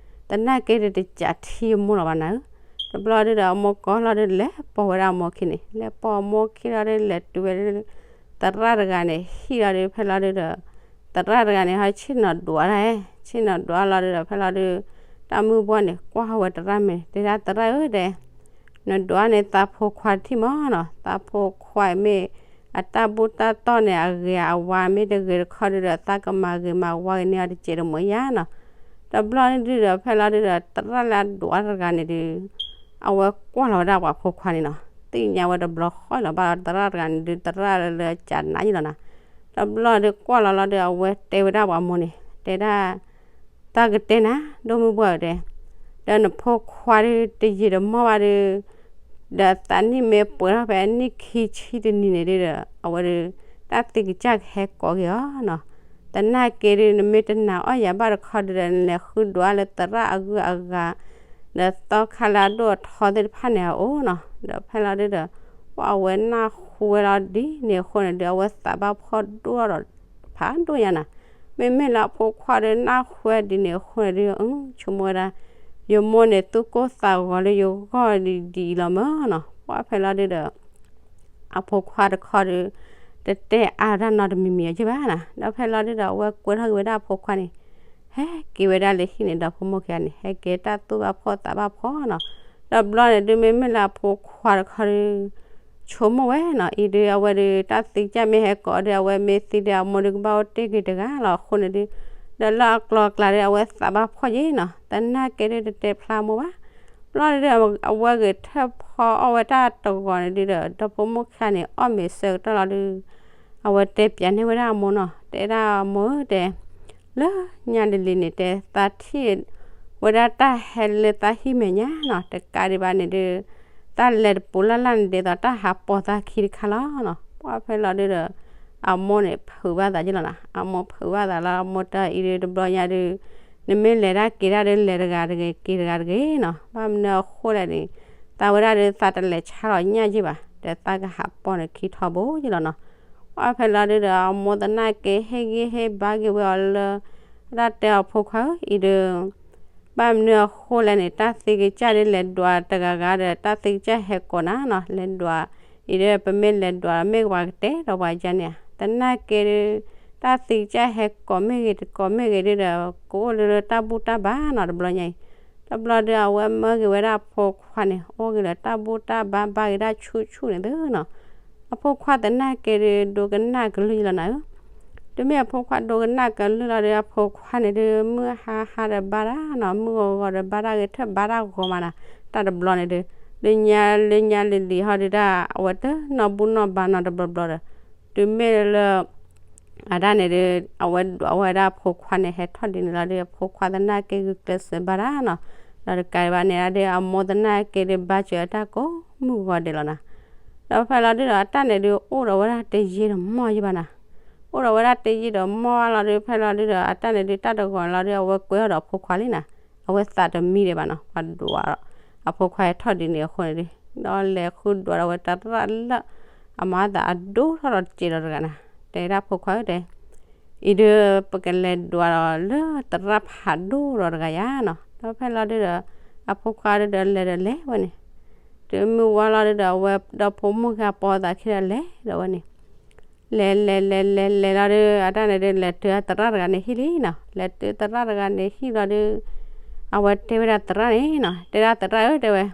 သနာ်က့ဒုးတကးထံအမိၢ်လီၤဘၣ်နၤဧၢ. တဘျီဒုးဒီး အမိၢ်ကီလီၤဒုး လဲၤပိာ်ဝဲဒၣ်အမိၢ်ခံန့ၣ် လဲၤပိာ်အမိၢ်ခံလီၤဒုး လဲၤတုၤဝဲဒၣ် သရၣ်တဂၤန့ၣ် ဟံၣ်လီၤဒုး ဖဲလီၤဒုးဒီး သရၣ်တဂၤန့ၣ် ဟဲဆ့ၣ်နီၤဒွးတၢ် ဆ့ၣ်နီၤဒွးလီၤဒုးဒီး ဖဲလီၤဒုး တၢ်မုၢ်ပှၢ်န့ၣ် ကွၢ်ဝဲသရၣ်မ့ၢ် တဲဒၣ်သရၣ်ဧၢတဲ နဒွးန့ၢ်သးဖိခွါတထံၣ်မၢ်နီၤ, သးဖိခွါမ့ၢ်အတၢ်ဘူၣ်တၢ်တီၢ်န့ၣ် အဂ့ၤအဝါမ့ၢ်တဂ့ၤတခီဒုးဒီး သးကမၤဂ့ၤမၤဝါဂ့ၤန့ၢ်အီၤတစဲးတမှဲၤယါနီၤ. တဘျီဒုးဒီး ဖဲလီၤဒုးဒီး သရၣ်လၢအဒွးတဂၤန့ၣ်ဒုး အဝဲကွၢ်လီၤဝဲဒၣ်ပှၤဖိခွါန့ၣ်နီၤ, သ့ၣ်ညါဝဲတဘျီဃီလီၤဘၣ်လီၤ သရၣ်တဂၤန့ၣ်ဒုး သရၣ်လၢအကးနးယံလီၤနီၤ. တဘျီဒုးကွၢ်လီၤလီၤဒုး အဝဲတဲဝဲဒၣ်ပှၤမိၢ်န့ၣ် တဲဒၣ် တၢ်ကတဲနၤ ဒိၣ်မုၢ်ပှၢ်ဧၢတဲ, ဒီးနဖိခွါဒုးတယံာ်တမီၢ်ဘၣ်ဒုး, ဒီးသးနံၣ်မ့ၢ်ပှဲၤထီၣ်ဖဲအနံၣ်ခံဆံတနံၤန့ၣ်ဒုးဒီး အဝဲဒုး တၢ်သံကစၢ်ကဟဲကိးက့ၤအီၤနီၤ. သနာ်က့ဒုး နမ့ၢ်တနာ်အီၣ်ယၤဘၣ်တခီဒုးဒီး နလဲၤဃုဒွးလၢသရၣ်အဂုၤအဂၤ ဒီးသီခါလၢအဒိၣ်အထီသ့ၣ်တဖၣ်န့ၣ်အအိၣ်နီၤ. ဒီးဖဲလီၤဒုးဒီး ပှၤအဝဲနၢ်ဟူဝဲလီၤဒ်န့ၣ်အဃိန့ၣ်ဒုး အဝဲသးဘၣ်ဖှီၣ်ဒိၣ်ဒီး ဖးဒိၣ်ညါနီၤ. မ့မ့ၢ်လၢအဖိခွါဒုးနၢ်ဟူဝဲဒ်န့ၣ်အဃိန့ၣ်ဒုး ဆိကမိၣ်ဝဲဒၣ် ယမိၢ်န့ၣ်သူၣ်ကိၢ်သးဂီၤလၢယဂီၢ်ဒ်အံၤလီၤမၢ်နီၤ. ပှၤဖဲလီၤဒုးဒီး အဖိခွါတခီဒုး တတဲအါတၢ်နီတမံၤမံၤအီၤက့ဘၣ်နီၤ. ဒီးဖဲလီၤဒုးဒီး အဝဲကွဲထီၣ်က့ၤဝဲဒၣ်အဖိခွါန့ၣ် ဟဲက့ၤဝဲဒၣ်လၢဟံၣ်န့ၣ်ဒီးဖိမိၢ်ခံဂၤန့ၣ် ဟဲက့ၤတၢ်သူၣ်ဘၣ်ဖှီၣ်သးဘၣ်ဖှီၣ်နီၤ. ဒီးဘျီန့ၣ်ဒုး မ့မ့ၢ်လၢအဖိခွါတခီဒုး ဆိကမိၣ်ဝဲနီၤ အံၤဒုး အဝဲဒုး တၢ်သံကစၢ်မ့ၢ်ဟဲကိးဒုး အဝဲမ့ၢ်သံဒုး အမိၢ်ဒုးကဘၣ်အိၣ်တ့ၢ်က့ၤတဂၤလီၤအဃိန့ၣ်ဒုး ဒီးလၢအကျိၤအကျဲဒုး အဝဲသးဘၣ်ဖှီၣ်ယံနီၤ. သနာ်က့ဒုး တတဲဖျါမိၢ်ဘၣ်. ဘျီဒုး အဝဲဂဲၤထၢၣ်ဖီအီၣ်ဝဲတၢ်တဂီၤန့ၣ်ဒုးဒီး ဒီဖိမိၢ်ခံဂၤန့ၣ် အီၣ်မ့ၤဆၢကတီၢ်လီၤဒုး အဝဲတဲပျးန့ၢ်ဝဲဒၣ်အမိၢ်နီၤ တဲဒၣ်အမိၢ်ဧၢတဲ လၢညါလံၤလံၤန့ၣ်တဲ သးထံၣ်ဝဲဒၣ်တၢ်ဟဲလၢသးဟံၣ်မဲာ်ညါနီၤ တကးဒံးဘၣ်န့ၣ်ဒုး တၢ်လဲၤတပူၤလၢ်လၢ်န့ၣ်ဒ်သိးတၢ်ဟးပိာ်သးခံတခါလီၤနီၤ. ပှၤဖဲလီၤဒုးဒီး အမိၢ်န့ၣ်ဖုးဘၣ်သးယ့ၢ်လီၤနီၤ. အမိၢ်ဖုးဘၣ်သးလီၤ အမိၢ်တဲအံၤဒုးတဘျီညါဒုး နမ့ၢ်လဲၤဒၣ်က့ၤဒၣ်ဒုး လဲၤတဂၤတဂ့ၤ က့ၤတဂၤတဂ့ၤနီၤ. ဘၣ်မနုၤအဃိလဲၣ်န့ၣ် သးဝဲဒၣ်ဒုး သးတလဲၤဆါလီၤညၣ်ယ့ၢ်ဘၣ် ဒီးသးကဟးပိာ်န့ၣ်ခံထီဘိယ့ၢ်လီၤနီၤ. ပှၤဖဲလီၤဒုးဒီး အမိၢ်သနာ်က့ဟ့ၣ်ဂံၢ်ဟ့ၣ်ဘါက့ၤဝဲအီၤလၢ ဒၣ်တဲအီၤဖိခွါဧၢ အံၤဒုး ဘၣ်မနုၤအဃိလဲၣ်န့ၣ် တၢ်သံကစၢ်ဒ်လဲၤဒွးတဂၤဂၤဒီး တၢ်သံကစၢ်ဟဲကိးနၤနီၤ, လဲၤဒွး, အံၤဒီးပမ့ၢ်လဲၤဒွးမ့ၢ်ကဘၣ်ကတဲဒီးပှၤကန့ၣ်ဧါ, သနာ်က့ဒီး တၢ်သံကစၢ်ဟဲကိးမ့ၢ်ဂ့ၤတကိးမ့ၢ်ဂ့ၤဒ်ဒီး ကအိၣ်လၢတၢ်ဘူၣ်တၢ်ဘါနီၤ တဘျီညါအံၤ, တဘျီဒီးအဝဲမၢဂ့ၤဝဲဒၣ်အဖိခွါန့ၣ် အိၣ်ဂ့ၤလၢတၢ်ဘူၣ်တၢ်ဘါဘၣ်ဂ့ၤဒၣ်ဆူၣ်ဆူၣ်န့ၣ်သုနီၤ, အဖိခွါသနာ်က့ဒီး ဒိကနၣ်ကလုၢ်လီၤနၤဧၢ တုၤမ့ၢ်အဖိခွါဒိကနၣ်ကလုၢ်လီၤဒီး အဖိခွါန့ၣ်ဒုး မုၢ်ဟါဟါဒီးဘါတၢ်နီၤ, မုၢ်ဂီၤဂီၤဒီးဘါတၢ်ဂ့ၤထၢၣ်ဘါတၢ်ဂီၤမးနၤ, တၢ်တဘျီန့ၣ်ဒုး လၢညါလၢညါလံၤလံၤဟီဒုးဒၣ် အဝဲတနီၢ်ဘူၣ်နီၢ်ဘါနီၤတဘျီဘျီဒီး, တုၤမ့ၢ်လၢ အတၢ်န့ၣ်ဒုး အဝဲဒွးဝဲဒၣ်အဖိခွါန့ၣ် ဟဲထီၣ်ဒ်န့ၣ်လီၤဒီး အဖိခွါသနာ်က့ဂုာ်ကျဲးစၢးဘါတၢ်နီၤ, ဒီးတကးဒံးဘၣ်န့ၣ်ဒီး အမိၢ်သနာ်က့ဒုး ဘါစၢၤအတၢ်ကိးမုၢ်ဂီၤဒဲးလီၤနၤ, ဒီးဖဲလီၤဒုးဒီး အတၢ်န့ၣ်ဒုး အိၣ်ဒီးဝဲဒၣ်တယံာ်တမီၢ်ယံၣ်ဘၣ်နၤ, အိၣ်ဒီးဝဲဒၣ်တယံာ်တမီၢ်လီၤဒုး ဖဲလီၤဒုးဒီး အတၢ်န့ၣ်ဒုး တၢ်တဂီၤန့ၣ်လီၤဒီး အဝဲကွဲအီၤဒီးအဖိခွါလံနၤ, အဝဲသးတမံဒံးဘၣ်နီၤ, ပှၤဒွးဒီး အဖိခွါဟဲထီၣ်ဒ်န့ၣ်အဃိန့ၣ်ဒုး ဒီးလဲၤဃုဒွးဒီးဝဲတရၣ်လၢ အမၤသးအဒိၣ်ထီၣ်ဒီးစဲးဒီးတဂၤနၤ, တဲဒၣ်ဖိခွါဧၢတဲ အံၤဒုး ပကလဲၤဒွးဒီးလၢတရၣ်ဖးဒိၣ်ဒီးတဂၤယါနီၤ, ဒီးဖဲလီၤဒုးဒီး အဖိခွါဒုးဒီးလဲၤဒီးလဲၤဝဲန့ၣ်, တုၤမုၢ်ဝါလီၤဒုးဒီး အဝဲဒီဖိမိၢ်ခံဂၤပိာ်သးခံဒီးလဲၤဒီးဝဲန့ၣ်, လဲၤလဲၤလဲၤလဲၤလဲၤလီၤဒုး အတၢ်န့ၣ်ဒုး လဲၤတုၤအတရၣ်တဂၤန့ၣ်ဟံၣ်လံနီၤ, လဲၤတုၤတရၣ်တဂၤန့ၣ်ဟံၣ်လီၤဒုး အဝဲတဲဝဲဒၣ်တရၣ်န့ၣ်နီၤ, တဲဒၣ်တရၣ်ဧၢတဲဝဲ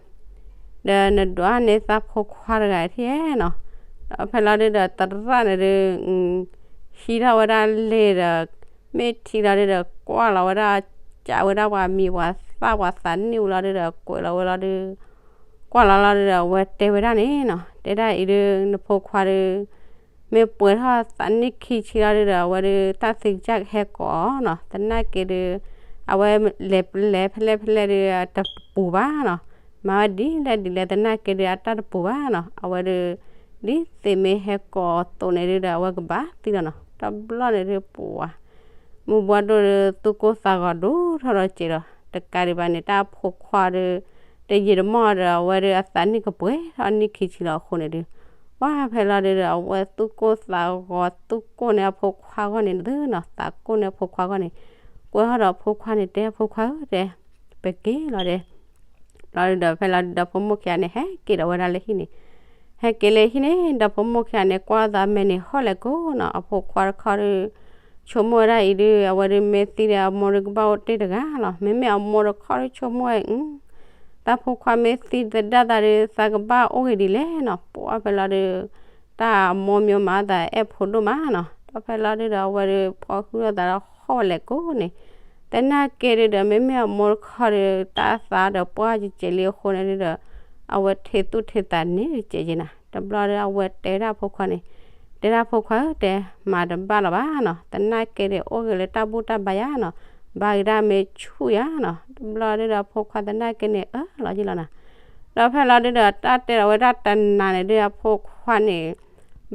ဒီးနဒွးန့ၢ်သးဖိခွါတဂၤထံၣ်ဧါနီၤ, ဒီးဖဲလီၤဒုးဒီးတရၣ်န့ၣ်ဒုး ဟံးထီၣ်ဝဲဒၣ်လ့ၣ်ဒီး မ့ၢ်ထံလီၤဒုးဒီး ကွၢ်လီၤဝဲဒၣ် ကးဝဲဒၣ်ပှၤမံၤပှၤသၣ်ပှၤသးနံၣ်ဝံၤလီၤဒုးဒီး ကွဲးလီၤဝဲလီၤဒုး ကွၢ်လီၤလီၤဒုးဒီး အဝဲတဲဝဲဒၣ်န့ၣ်နီၤ, တဲဒၣ်အံၤဒုး နဖိခွါဒုး မ့ၢ်ပှဲၤထီၣ်သးနံၣ်ခံဆံလီၤဒုးဒီး အဝဲဒုး တၢ်သံကစၢ်ကဟဲကိးအီၤနီၤ, သနာ်က့ဒုး အဝဲလဲၤလဲၤဖဲလဲၣ်ဖဲလဲၣ်ဒုး တပူၤဘၣ်နီၤ, မၤဝဲဒ်လဲၣ်ဒ်လဲၣ်သနာ်က့ဒုး အတၢ်တပူၤဘၣ်နီၤ, အဝဲဒုး ဒ်သ့ၣ်မ့ၢ်ဟဲကိးအသိးန့ၣ်ဒုးဒီး အဝဲကဘၣ်သံလီၤနီၤ, တဘျီန့ၣ်ဒုးပှၤ မုၢ်ဘှီဒိၣ်ဒုး သူၣ်ကိၢ်သးဂီၤဒိၣ်ထီၣ်ဒီးစဲးဒီး တကးဒံးဘၣ်န့ၣ် တၢ်ဖိခွါဒုး တယံာ်တမီၢ်ဒီး အဝဲဒုး အသးနံၣ်ကပှဲၤထီၣ်နံၣ်ခံဆံလီၤအဃိန့ၣ်ဒုး ပှၤဖဲလီၤဒုးဒီး အဝဲသူၣ်ကိၢ်သးဂီၤ သူၣ်ကိၢ်န့ၢ်အဖိခွါဂီၢ်န့ၣ်သုနီၤ, သးကိၢ်န့ၢ်အဖိခွါဂီၢ်န့ၣ်, ကွဲးထီၣ်ဒီးအဖိခွါန့ၣ် တဲအဖိခွါဧၢတဲ ပက့ၤလီၤဒဲး လီၤဒုးဒီး ဖဲလီၤဒုးဒီးဖိမိၢ်ခံဂၤန့ၣ် ဟဲက့ၤဒီးဝဲဒၣ်လၢဟံၣ်န့ၣ်, ဟဲက့ၤလၢဟံၣ်န့ၣ် ဒီးဖိမိၢ်ခံဂၤန့ၣ် ကွၢ်သးမဲာ်န့ၣ် ဟီၣ်လဲၤကိးနီၤ, အဖိခွါတခီဒုး ဆိကမိၣ်ဝဲဒၣ်အံၤဒုး အဝဲဒုးမ့ၢ်သံဒီး အမိၢ်ဒုးကဘၣ်အိၣ်တ့ၢ်တဂၤလီၤ, မ့မ့ၢ်အမိၢ်တခီဒုးဆိကမိၣ်ဝဲ တၢ်ဖိခွါမ့ၢ်သံသဒၣ်သးဒီး သးကဘၣ်အိၣ်ဂ့ၤဒ်လဲၣ်နီၤ, ပှၤဖဲလီၤဒုး တၢ်အမိၢ်မံၤမၤသးအဲၣ်ဖိဒိၣ်မးနီၤ, ဒီးဖဲလီၤဒုးဒီး အဝဲဒုးဖီၣ်ဟုၣ်ထီၣ်သးဒီးဟီၣ်ဝဲလဲၤကိးန့ၣ်, သနာ်က့ဒုးဒီး မ့မ့ၢ်အမိၢ်တခီဒီး တၢ်သးဒီးပှၢ်ကကဲးလံအဃိန့ၣ်ဒုးဒီး အဝဲထံသူၣ်ထံသးန့ၣ်ကဲးကဲးနၤ, တဘျီဒီးအဝဲတဲဝဲဒၣ်အဖိခွါန့ၣ်, တဲဒၣ်ဖိခွါဧၢတဲ မၤတဘၣ်လီၤဘၣ်နီၤ, သနာ်က့ဒုးအိၣ်ဂ့ၤလၢတၢ်ဘူၣ်တၢ်ဘါယါနီၤ, ဘါဂ့ၤဒၣ်မ့ၢ်ဆူၣ်ယါနီၤ, တဘျီဒုးဒီးအဖိခွါသနာ်က့န့ၣ် အၢၣ်လီၤယံၣ်လီၤနၤ ဒီးဖဲလီၤဒုးဒီး တၢ်တဲဒီးဝဲဒၣ်တနၤန့ၣ်ဒုး အဖိခွါန့ၣ်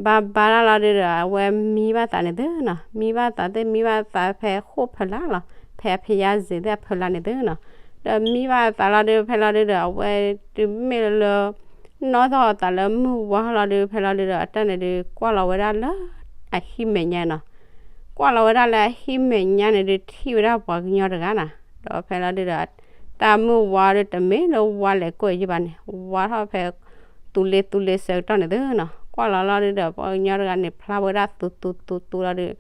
ဘၣ်ဘါတၢ်လီၤဒုးဒီး အဝဲမံဘၣ်သးန့ၣ်သုနီၤ, မံဘၣ်သးသ့ၣ်မံဘၣ်သးဖဲဃိၣ်ဖီလာ်လီၤ, ဖဲအဖံးယါစ့ၤသ့ၣ်အဖီလာ်န့ၣ်သုနီၤ, ဒီးမံဘၣ်သးလီၤဒုး ဖဲလီၤဒုးဒီး အဝဲတုၤမ့ၢ်လၢ နီၢ်သီၣ်အသးလၢမုၢ်ဝါလီၤဒုး ဖဲလီၤဒုးဒီး အတၢ်န့ၣ်ဒုး ကွၢ်လီၤဝဲဒၣ်လၢ အဟံၣ်မဲာ်ညါနီၤ ကွၢ်လီၤဝဲဒၣ်လၢအဟံၣ်မဲာ်ညါန့ၣ်ဒုး ထံၣ်ဝဲဒၣ်ပှၤကညီတဂၤနီၤ, ဒီးဖဲလီၤဒုးဒီး တၢ်မုၢ်ဝါဒုးတမ့ၢ်လၢဝါလဲၤကိးယံၣ်ဘၣ်န့ၣ် ဝါထီၣ်ဖဲ သူလ့သူလ့ဆၢကတီၢ်န့ၣ်သုနီၤ, ကွၢ်လီၤလီၤဒုးဒီး ပှၤကညီတဂၤန့ၣ် ဖျါဝဲဒၣ်သူသူသူသူလီၤဒုး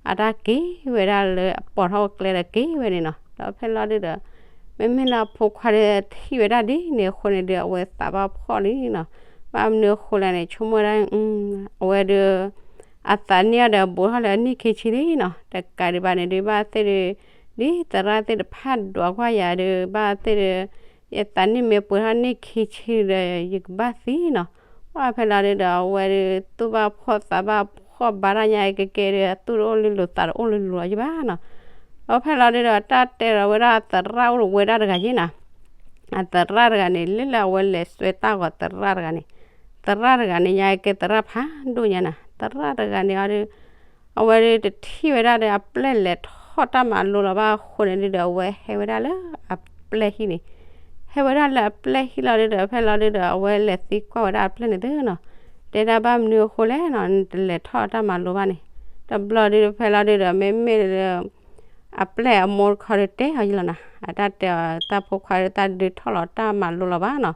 အတၢ်က့ၤဝဲဒၣ်လၢအပိာ်ထီၣ်ကျဲဒီးက့ၤဝဲန့ၣ်နီၤ, ဒီးဖဲလီၤဒုးဒီး မ့မ့ၢ်လၢအဖိခွါဒီးထံၣ်ဝဲဒၣ်ဒ်န့ၣ်အဃိန့ၣ်ဒုး အဝဲသးဘၣ်ဖှီၣ်လံနီၤ, ဘၣ်မနုၤအဃိလဲၣ်န့ၣ် ဆိကမိၣ်ဝဲဒၣ် အဝဲဒုး အသးနံၣ်အီၤဒီးဘူးထီၣ်လၢအနံၣ်ခံဆံလံနီၤ, တကးဒံးဘၣ်န့ၣ်ဒုး ဘၣ်သ့ၣ်ဒုး ဒ်သရၣ်သ့ၣ်တဖၣ်ဒွးကွၢ်ယၤဒုး ဘၣ်သ့ၣ်ဒုး ယသးနံၣ်မ့ၢ်ပှဲၤထီၣ်နံၣ်ခံဆံဒီး ယကဘၣ်သံနီၤ, ပှၤဖဲလီၤဒုးဒီး အဝဲဒုး သူၣ်ဘၣ်ဖှီၣ်သးဘၣ်ဖှီၣ်ဘါတၢ်ညါကဲကဲဒုး အသူၣ်တအိၣ်လၢလိၤသးတအိၣ်လၢလိၤလီၤယံၣ်ဘၣ်နီၤ, ဒီးဖဲလီၤဒုးဒီး တၢ်တဲဒီးဝဲဒၣ်အသရၣ်အိၣ်ဒီးဝဲဒၣ်တဂၤယံၣ်နီၤ, အသရၣ်တဂၤန့ၣ် လၢလၢအဝဲလဲၤစွဲတၢ်ဂီၤသရၣ်တဂၤန့ၣ်, သရၣ်တဂၤန့ၣ်ညါကဲသရၣ်ဖးဒိၣ်ညါနီၤ, သရၣ်တဂၤန့ၣ်အီၤဒုး အဝဲဒုးတထံၣ်ဝဲဒၣ်ဒီးအပျဲၢ်လဲၤထီၣ်တၢ်မၤလိလီၤဘၣ်အဃိန့ၣ်ဒုးဒီး အဝဲဟဲဝဲဒၣ်လၢအပျဲၢ်ဟံၣ်န့ၣ်, ဟဲဝဲဒၣ်လၢအပျဲၢ်ဟံၣ်လီၤဒုးဒီး ဖဲလီၤဒုးဒီး အဝဲလဲၤသံကွၢ်ဝဲဒၣ်အပျဲၢ်န့ၣ်သုနီၤ, တဲဒၣ်ဘၣ်မနုၤအဃိလဲၣ်နီၤ နတလဲၤထီၣ်တၢ်မၤလိဘၣ်န့ၣ်, တဘျီဒုးဒီး ဖဲလီၤဒုးဒီး မ့မ့ၢ်လၢ အပျဲၢ်အမိၢ်တခီဒုးတဲအီၤယံၣ်လီၤနီၤ, အတၢ်တဲအီၤ သးဖိခွါဒီး သးဒုးထီၣ်လီၤတၢ်မၤလိလီၤဘၣ်နီၤ.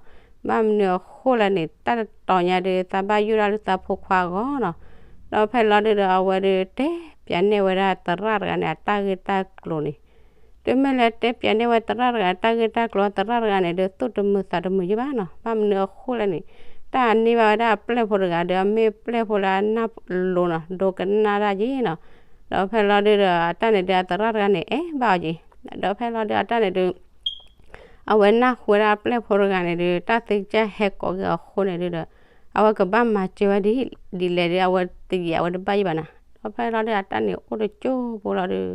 ဘၣ်မနုၤအဃိလဲၣ်န့ၣ် တၢ်တတီၤညါဒီး သးဘၣ်ယိၣ်ဒၣ်လၢသးဖိခွါအဂီၢ်နီၤ. ဒီးဖဲလီၤဒုဒီး အဝဲဒီးတဲပၠးန့ၢ်ဝဲဒၣ်သရၣ်တဂၤန့ၣ် အတၢ်ဂ့ၢ်တၢ်ကျိၤန့ၣ်, တုၤမ့ၢ်လၢတဲပၠးန့ၢ်ဝဲသရၣ်တဂၤန့ၣ် တၢ်ဂ့ၢ်တၢ်ကျိၤ သရၣ်တဂၤန့ၣ်ဒီး သူၣ်တမုာ်သးတမုာ်ယဲၢ်ဘၣ်နီၤ. ဘၣ်မနုၤအဃိလဲၣ်န့ၣ် တၢ်န့ၢ်ဘၣ်ဝဲဒၣ်အပျဲၢ်ဖိတဂၤဒီး အမ့ၢ်ပျဲၢ်ဖိလၢအနၢ်လိၤနီၤ ဒိကနၣ်တၢ်ယဲၢ်နီၤ. ဒီးဖဲလီၤဒုဒီး အတၢ်န့ၣ်ဒီး အသရၣ်တဂၤန့ၣ် အဲၣ်ဘၣ်အီၤက့ၤ. ဒီးဖဲလီၤဒု အတၢ်န့ၣ်ဒီး အဝဲနၢ်ဟူဝဲဒၣ်အပျဲၢ်ဖိတဂၤန့ၣ်ဒီး တၢ်သ့ကစၢ်ဟဲကိးက့ၤအဃိန့ၣ်ဒုဒီး အဝဲကဘၣ်မၤစၢၤဝဲဒ်လဲၣ်ဒီး အဝဲတယံာ်အဝဲတဘၣ်ယဲၢ်ဘၣ်နီၤ. ဒီးဖဲလီၤဒု အတၢ်န့ၣ်အိၣ်တကၠိၢ်ဖိလီၤဒီး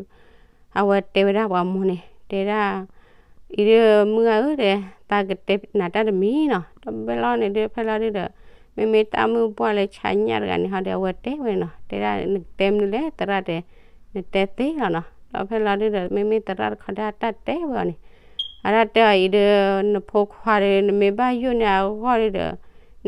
အဝဲတဲဝဲဒၣ်ပှၤမိၢ်န့ၣ် တဲဒၣ် အံၤဒု မုၢ်ဂၤဧၢ တဲ သးကတဲနၤတၢ်တမံၤနီၤ. ဒီးဖဲလီၤန့ၣ်ဒု ဖဲလီၤဒုဒီး မ့မ့ၢ်တၢ်မုၣ်ပှၢ်လၢဆါညၣ်တဂၤန့ၣ်ဟီဒီး အဝဲတဲဝဲနီၤ တဲဒၣ် နကတဲမနုၤလဲၣ်သရၣ်တဲ နတဲသ့လီၤနီၤ. ဒီးဖဲလီၤဒုဒီး မ့မ့ၢ်သရၣ်တခီဒီး အတၢ်တဲဝဲအီၤန့ၣ် အတၢ်တဲအီၤအံၤဒီး နဖိခွါဒီး နမ့ၢ်ဘၣ်ယိၣ်န့ၢ်အဂီၢ်ဒုဒီး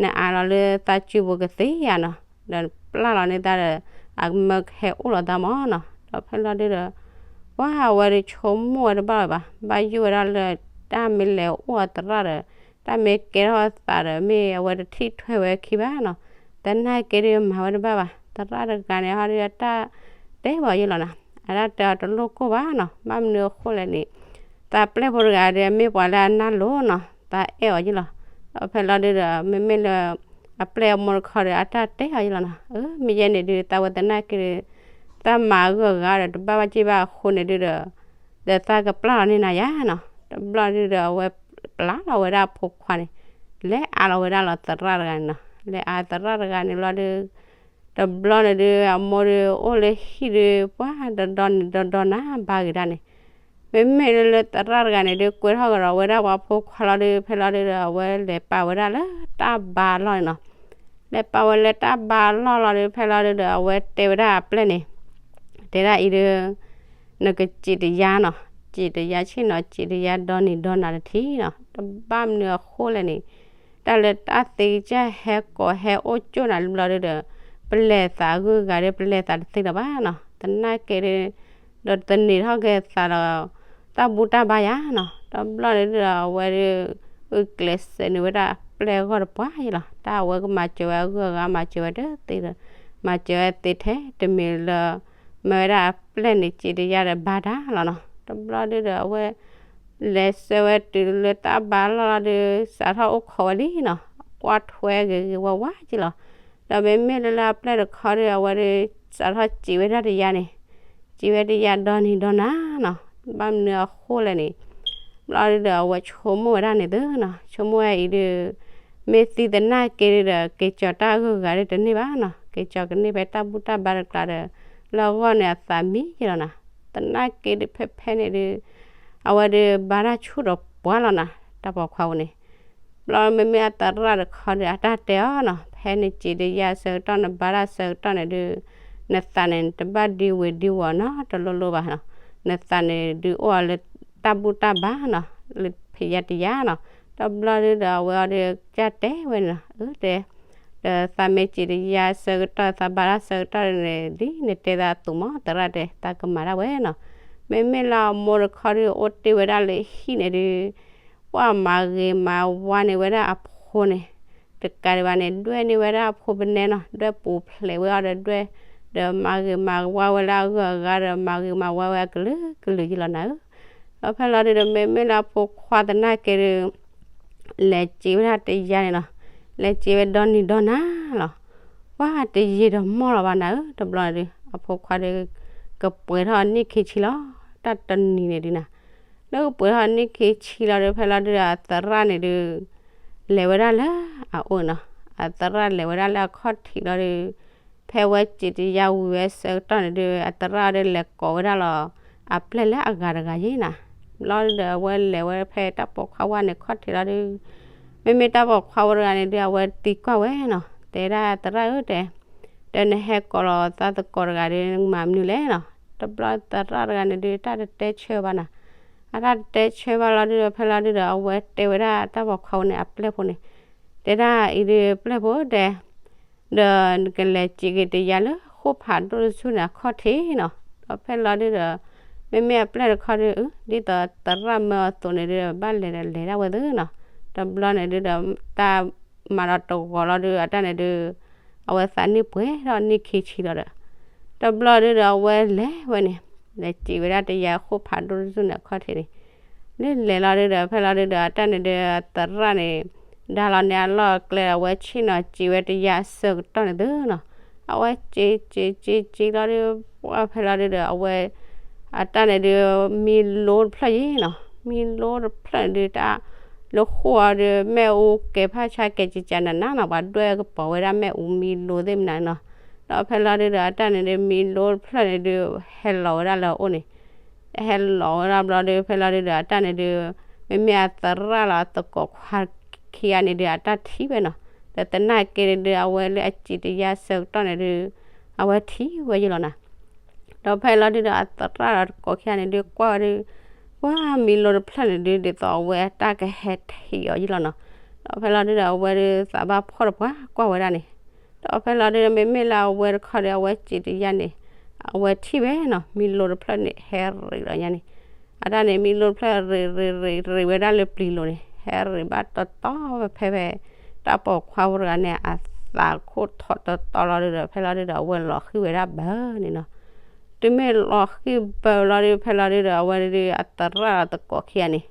နအးလီၤလၢသးစုပူၤကသ့ဧါနီၤ. ဒီးပျၢ်လီၤန့ၢ်သးဒီး အမၢကဟဲအိၣ်လီၤသးမၢ်နီၤ. ဒီးဖဲလီၤဒုဒီး ပှၢ်အဝဲဒီးဆိကမိၣ်ဝဲတဘၣ်လၢၤဘၣ်, ဘၣ်ယိၣ်ဝဲဒၣ်လၢ တၢ်မ့ၢ်လဲၤအိၣ်အသရၣ်ဒီး တၢ်မ့ၢ်ကဲထီၣ်အသးဒီး မ့ၢ်အဝဲတထံၣ်ထွဲဝဲခံဘၣ်နီၤ. သနာ်က့ဒီးမၤဝဲတဘၣ်ဘၣ်, သရၣ်တဂၤန့ၣ်ဟီဒီး အတၢ်တဲပှၤယဲၢ်လီၤနီၤ. အတၢ်တဲအီၤတလိၣ်ကိၢ်ဘၣ်နီၤ. ဘၣ်မနုၤအဃိလဲၣ်န့ၣ် သးပျဲၢ်ဖိတဂၤဒီး မ့ၢ်ပှၤလၢအနၢ်လိၤနီၤ, သးအဲၣ်အီၤယဲၢ်လီၤ. ဒီးဖဲလီၤဒုဒီး မ့မ့ၢ်လၢ အပျဲၢ်အမိၢ်တခီဒီး အတၢ်တဲအီၤယဲၢ်လီၤနီၤ. အၢ မ့ၢ်ယဲန့ၣ်ဒုး သးဝဲသနာ်က့ဒီး သးမၤအဂုၤအဂၤဒီး တဘၣ်ဘၣ်က့ၢ်ဘၣ်အဃိန့ၣ်ဒုဒီး ဒီးသးကပျၢ်လီၤန့ၢ်နၤယါနီၤ. တဘျီဒုဒီး အဝဲပျၢ်လီၤဝဲဒၣ်အဖိခွါန့ၣ် လဲၤအါလီၤဝဲဒၣ်လီၤသရၣ်တဂၤန့ၣ်နီၤ. လဲၤအါသရၣ်တဂၤန့ၣ်လီၤဒု တဘျီန့ၣ်ဒု အမိၢ်ဒုအိၣ်လၢဟံၣ်ဒု ပှၤတဒီနံၤဒီဒီနၤဘါဂ့ၤဒၣ်န့ၣ် မ့မ့ၢ်လၢသရၣ်တဂၤန့ၣ်ဒု ကွဲထီၣ်ကဒီးဝဲဒၣ်ပှၤဖိခွါလီၤဒု ဖဲလီၤဒုဒီး အဝဲလဲၤပာ်ဝဲဒၣ်လၢတၢ်ဘါလီၢ်န့ၣ်နီၤ. လဲၤပာ်ဝဲလၢတၢ်ဘါလီၢ်လီၤဒု ဖဲလီၤဒုဒီး အဝဲတဲဝဲဒၣ်အပျဲၢ်န့ၣ် တဲဒၣ်အံၤဒု နကစံးတယါနီၤ, စံးတယါဆ့ၣ်နီၤ, စံးတယါဒီနံၤဒီနၤတထံၣ်နီၤ. တဘၣ်မနုၤအဃိလဲၣ်န့ၣ် တၢ်လၢတၢ်သ့ကစၢ်ဟဲကိးဟဲအိၣ်ကၠိၣ်နၤလၢဘျီဒုဒီး ပလဲၤသးအဂုၤအဂၤဒီး ပလဲၤသးတသ့လၢၤဘၣ်နီၤ. သနာ်က့ဒီး ဒီးတန့ၢ်ထီၣ်က့ၤသးဒီး တၢ်ဘူၣ်တၢ်ဘါယါနီၤ. တဘျီန့ၣ်ဒုဒီး အဝဲဒု အုၣ်ကျဲးစၢးန့ၢ်ဝဲဒၣ်အပျဲၢ်အဂီၢ်တပှၢ်ယဲၢ်လီၤ. တၢ်အဝဲကမၤစၢၤဝဲအဂုၤအဂၤ မၤစၢၤဝဲတသ့ဒီး မၤစၢၤဝဲသ့ထဲတမံၤလၢ မ့ၢ်ဝဲဒၣ်အပျဲၢ်န့ၣ် စံးတယါဒီးဘါတၢ်လီၤနီၤ. တဘျီဒုဒီး အဝဲ လဲၤဆှၢဝဲတုၤလၢတၢ်ဘါလီၢ်လီၤဒု စးထီၣ်အိၣ်ခိးဝဲလံနီၤ. ကွၢ်ထွဲဂ့ၤဂ့ၤဝါဝါက့ၢ်လီၤ. ဒီးမ့မ့ၢ်လၢလၢအပျဲၢ်တခီဒီး အဝဲဒု စးထီၣ်စံးဝဲဒၣ်တယါန့ၣ် စံးဝဲတယါဒီနံၤဒီနၤနီၤ. ဘၣ်မနုၤအဃိလဲၣ်န့ၣ် ဘျီဒုဒီး အဝဲဆိကမိၣ်ဝဲဒၣ်န့ၣ်သုနီၤ. ဆိကမိၣ်ဝဲအံၤဒု မ့ၢ်သံသနာ်က့ဒုဒီး က့ၤကၠီၤတၢ်အဂုၤအဂၤဒုတန့ၢ်ဘၣ်နီၤ. က့ၤကၠီၤကန့ၢ်ဖဲတၢ်ဘူၣ်တၢ်ဘါတကျါဒီး လၢအဂီၢ်န့ၣ်အသးမံယဲၢ်လီၤနီၤ. သနာ်က့ဒုဖဲဖဲန့ၣ်ဒု အဝဲဒုဘါတၢ်ဆူၣ်ဒီးပှၤလီၤနီၤ တၢ်ပိာ်ခွါဝဲန့ၣ်. ဘျီမ့မ့ၢ်အသရၣ်တခီဒီး အတၢ်တဲအီၤနီၤ, ဖဲနစံးတယါဆၢကတီၢ် နဘါတၢ်ဆၢကတီၢ်န့ၣ်ဒု နသးန့ၣ် တဘၣ်ဒံဝ့ၤဒံဝီၤနီတလိၤလိၤဘၣ်နီၤ. နသးန့ၣ်ဒုအိၣ်အီၤလၢတၢ်ဘူၣ်တၢ်ဘါနီၤ, လၢဖံးယါတယါနီၤ. တဘျီဒုဒီး အဝဲအီၤဒုကစၢ်တဲဝဲန့ၣ်နီၤ, အၢ တဲ ဒီးသးမ့ၢ်စံးတယါဆၢကတီၢ် သးဘါတၢ်ဆၢကတီၢ်န့ၣ် ဒ်နတဲသးအသိးမး သရၣ်တဲ သးကမၤဒၣ်ဝဲနီၤ. မ့မ့ၢ်လၢအမိၢ်တခီဒု အိၣ်တ့ၢ်ဝဲဒၣ်လၢဟံၣ်န့ၣ်ဒု ပှၤမၤဂ့ၤမၤဝါန့ၢ်ဝဲဒၣ်အဖိန့ၣ် တကးဒံးဘၣ်န့ၣ် ဒွဲၣ်န့ၢ်ဝဲဒၣ်အဖိပနဲနီၤ, ဒွဲၣ်ပူၤဖျဲးဝဲအီၤဒီးဒွဲၣ်, ဒီးမၤဂ့ၤမၤဝါဝဲလၢအဂုၤအဂၤဒီး မၤဂ့ၤမၤဝါဝဲအကလုာ်ကလုာ်ယဲၢ်လီၤနၤဧၢ. ဒီးဖဲလီၤဒုဒီး မ့မ့ၢ်လၢအဖိခွါသနာ်က့ဒု လဲၤစံးဝဲဒၣ်တယါန့ၣ်လီၤ. လဲၤစံးဝဲဒီနံၤဒီနၤလီၤ. ပှၤတယံာ်ဒီးမီၢ်လီၤဘၣ်နၤဧၢ, တဘျီန့ၣ်ဒု အဖိခွါဒု ကပှဲၤထီၣ်အနံၣ်ခံဆံလီၤ. တၢ်တနံၤန့ၣ်ဒုနၤ လၢကပှဲၤထီၣ်အနံၣ်ခံဆံလီၤဒု ဖဲလီၤဒုဒီး အသရၣ်န့ၣ်ဒု လဲၤဝဲဒၣ်လၢအအိၣ်နီၤ. အသရၣ်လဲၤဝဲဒၣ်လၢအခီၣ်ထံးလီၤဒု ဖဲဝဲစံးတယါဝံၤဝဲဆၢကတီၢ်န့ၣ်ဒု အသရၣ်အီၤဒုလဲၤကိးဝဲဒၣ်လီၤ အပျဲၢ်လၢအဂၤတဂၤယဲၢ်နၤ. ဘျီဒုဒီး အဝဲလဲၤဝဲဖဲတၢ်ပိာ်ခွါဝဲန့ၣ်ခီၣ်ထံးလီၤဒု မ့မ့ၢ်တၢ်ပိာ်ခွါဝဲတဂၤန့ၣ်ဒု အဝဲသံကွၢ်ဝဲနီၤ, တဲဒၣ်သရၣ်ဧၢတဲ ဒီးနဟဲကိးလီၤသးသကိးတဂၤဒု နကမၤမနုၤလဲၣ်နီၤ. တဘျီသရၣ်တဂၤန့ၣ်ဒု တၢ်တတဲဆၢဘၣ်နၤ. အတၢ်တတဲဆၢဘၣ်လီၤဒုဒီး ဖဲလီၤဒုဒီး အဝဲတဲဝဲဒၣ်တၢ်ပိာ်ခွါဝဲန့ၣ် အပျဲၢ်ဖိန့ၣ် တဲဒၣ်အံၤဒု ပျဲၢ်ဖိတဲ ဒီးနကလဲၤစံးက့ၤတယါလၢဃိၣ်ဖးဒိၣ်တဆူၣ်န့ၣ် အခီၣ်ထံးနီၤ. ဒီးဖဲလီၤဒုဒီး မ့မ့ၢ်အပျဲၢ်တခီဒီး ဒ်သိးသရၣ်မၢအီၤအသိးန့ၣ်ဒုး ဘၣ်လဲၤဒီးလဲၤဒၣ်ဝဲသုနီၤ. တဘျီန့ၣ်ဒုးဒီး တၢ်မၤဒီးတဂီၤလီၤဒုး အတၢ်န့ၣ်ဒုး အဝဲသးနံၣ်ပှဲၤထီၣ်နံၣ်ခံဆံလီၤဒီး တဘျီဒုးဒီးအဝဲလဲၤဝဲန့ၣ် လဲၤစံးဝဲဒၣ်တယၤဃိၣ်ဖးဒိၣ်တစုန့ၣ်အခီၣ်ထံးန့ၣ် လဲၤလဲၤလီၤဒုးဒီး ဖဲလီၤဒုးဒီး အတၢ်န့ၣ်ဒုးသရၣ်န့ၣ် ဒါလီၤန့ၢ်အလီၢ်အကျဲ အဝဲဆ့ၣ်နီၤစံးဝဲတယၤဆၢကတီၢ်န့ၣ်သုနီၤ. အဝဲစံးစံးစံးစံးလီၤဒုး ပှၢ်ဖဲလီၤဒုးဒီး အဝဲ အတၢ်န့ၣ်ဒုး မံလိတဖျၢၣ်ယံၤနီၤ. မံလိတဖျၢၣ်န့ၣ်ဒုး တၢ်လၢဃိၣ်အီၤဒုး မ့ၣ်အူကဲၤဖၣ်ဆါကဲၤကကနၤနၤနီၤ ပှၤဒွဲၣ်ကပီၤဝဲဒၣ်မ့ၣ်အူမံလိသ့ၣ်မနုၤနီၤ. ဒီးဖဲလီၤဒုးဒီး အတၢ်န့ၣ်ဒုး မံလိတဖျၢၣ်န့ၣ်ဒုး ဟဲလီၤဝဲဒၣ်လၢအအိၣ်န့ၣ် ဟဲလီၤဝဲဒၣ်ဘျီဒုး ဖဲလီၤဒုးဒီး အတၢ်န့ၣ်ဒုး မ့မ့ၢ်အသရၣ်လီၤအသကိးခွါခံဂၤန့ၣ်ဒုး အတၢ်ထံၣ်ဝဲနီၤ. ဒီးသနာ်က့န့ၣ်ဒုး အဝဲလၢအစံးတယၤဆၢကတီၢ်န့ၣ်ဒုး အဝဲထံၣ်ဝဲယံၤလီၤနၤ. ဒီးဖဲလီၤဒုးဒီး အသရၣ်လီၤသကိးခံဂၤန့ၣ်ဒုး ကွၢ်ဝဲဒုး ပှၢ်မံလိတဖျၢၣ်န့ၣ်ဒုး ဒ်သိးအဝဲအတၢ်ကဟဲထံၣ်အီၤယံၤလီၤနီၤ. ဒီးဖဲလီၤဒုးဒီး အဝဲဒုးသးဘၣ်ဖှီၣ်တပှၢ်ကွၢ်ဝဲဒၣ်န့ၣ် ဒီးဖဲလီၤဒုးဒီး မ့မ့ၢ်လၢအဝဲတခီဒီး အဝဲစံးတယၤန့ၣ် အဝဲထံၣ်ဝဲနီၤ မံလိတဖျၢၣ်န့ၣ် ဟဲရံးလီၤညါန့ၣ် အတၢ်န့ၣ် မံလိတဖျၢၣ်ရံးရံးရံးရံးဝဲဒၣ်လၢပျံၤလိၤန့ၣ် ဟဲရံးဘၣ်တီတီဝဲဖဲဖဲ တၢ်ပိာ်ခွါဖိတဂၤန့ၣ် အသးခိၣ်ထီၣ်တီတီလီၤဒုးဒီး ဖဲလီၤဒုးဒီး အဝဲလီၤဃံၢ်ဝဲဒၣ်ဘၢန့ၣ်နီၤ. တုၤမ့ၢ်လီၤဃံၢ်ဘၢလီၤဒုး ဖဲလီၤဒုးဒီး အဝဲဒုးအသရၣ်လီၤသကိးခံဂၤန့ၣ်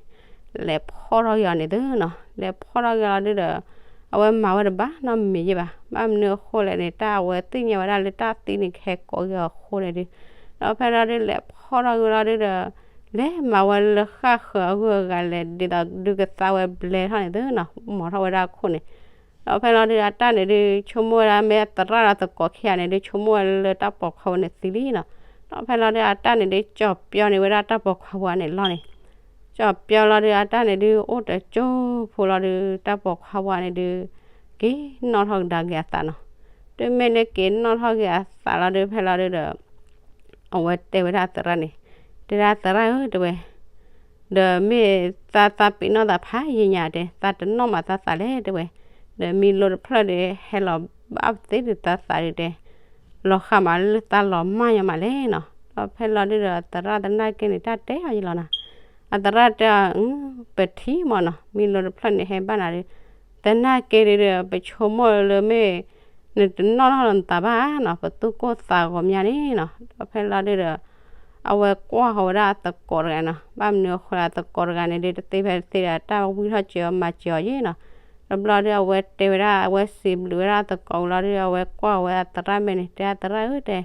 လဲၤဖီၣ်ထီၣ်က့ၤအီၤန့ၣ်သုနီၤ. လဲၤဖီၣ်ထီၣ်က့ၤလီၤဒုးဒီး အဝဲမၤဝဲတဘၣ်နီတမံၤယဲၢ်ဘၣ်. ဘၣ်မနုၤအဃိလဲၣ်န့ၣ် တၢ်အဝဲသ့ၣ်ညါဝဲဒၣ်လၢတၢ်သံန့ၣ်ကဟဲကိးက့ၤအီၤအဃိန့ၣ်ဒုး ဒီးဖဲလီၤဒုးလဲၤဖီၣ်ထီၣ်က့ၤလီၤဒုးဒီး လဲၤမၤဝဲလၢဃၣ်ဃၢၤအဂုၤအဂၤလဲၣ် ဒ်သိးဒုးကသါဝဲဘျဲထီၣ်န့ၣ်သုနီၤ မီၤထီၣ်ဝဲဒၣ်အခိၣ်န့ၣ် ဒီးဖဲလီၤဒုးအတၢ်န့ၣ်ဒုး ဆိကမိၣ်ဝဲဒၣ်မ့ၢ်အသရၣ်လီၤသကိးခံဂၤန့ၣ်ဒုး ဆိကမိၣ်ဝဲလၢတၢ်ပိာ်ခွါဝဲန့ၣ်သံလံနီၤ. ဒီးဖဲလီၤဒုးအတၢ်န့ၣ်ဒုး ကၠီၤပျီန့ၢ်ဝဲဒၣ်တၢ်ပိာ်ခွါဝဲန့ၣ်လီၤန့ၣ် ကၠီၤပျီလီၤဒုးအတၢ်န့ၣ်ဒုး အိၣ်တကၠိဖိလီၤဒုး တၢ်ပိာ်ခွါဝဲန့ၣ်ဒုး က့ၤနီၣ်ထီၣ်ကဒါက့ၤအသးနီၤ. တုၤမ့ၢ်လၢက့ၤနီၣ်ထီၣ်က့ၤအသးလီၤဒုး ဖဲလီၤဒုးဒီး အဝဲတဲဝဲဒၣ်အသရၣ်န့ၣ် တဲဒၣ်သရၣ်ဧၢ တဲဝဲ ဒီးမ့ၢ်သးသးပ့ၤနီၣ်သးဖးယံာ်ညါတဲ သးတနီၣ်မးသးသးလဲၣ် တဲဝဲ, ဒီးမံလိတဖျၢၣ်ဒီး ဟဲလီၤဘၣ်သ့ၣ်ဒုးသးသးဒုးတဲ, လီၤဃးမးလၢသးလီၤမၢ်ညီမးလဲၣ်နီၤ. ဒီးဖဲလီၤဒုးဒီးသရၣ်သနာ်က့န့ၣ် တၢ်တဲအီၤယလီၤနၤ, အသရၣ်တဲအီၤ ပထံၣ်မးနီၤ မံလိတဖျၢၣ်န့ၣ်ဟဲဘၣ်နၤဒီး သနာ်က့ဒုးဒီး ပဆိကမိၣ်လၢမ့ၢ် နတနီၣ်ထီၣ်လီၤနသးဘၣ်နီၤ ပသူၣ်ကိၢ်သးဂီၤမးန့ၣ်နီၤ. ဒီးဖဲလီၤဒုးဒီး အဝဲကွၢ်ဃီၤဝဲဒၣ်အသကိးတဂၤနီၤ, ဘၣ်မနုၤအဃိလၢအသကိးတဂၤန့ၣ်ဒုး တသ့ဖဲတသ့ဒီး တၢ်ဝံထီၣ်စၢၤအီၤမၤစၢၤအီၤယ့ၣ်နီၤ. တဘျီဒုးအဝဲတဲဝဲဒၣ် အဝဲစံးဘျုးဝဲဒၣ်အသကိးဝံၤလီၤဒုး အဝဲကွၢ်ဃီၤဝဲအသရၣ်မဲာ်န့ၣ် တဲအသရၣ်ဧၢတဲ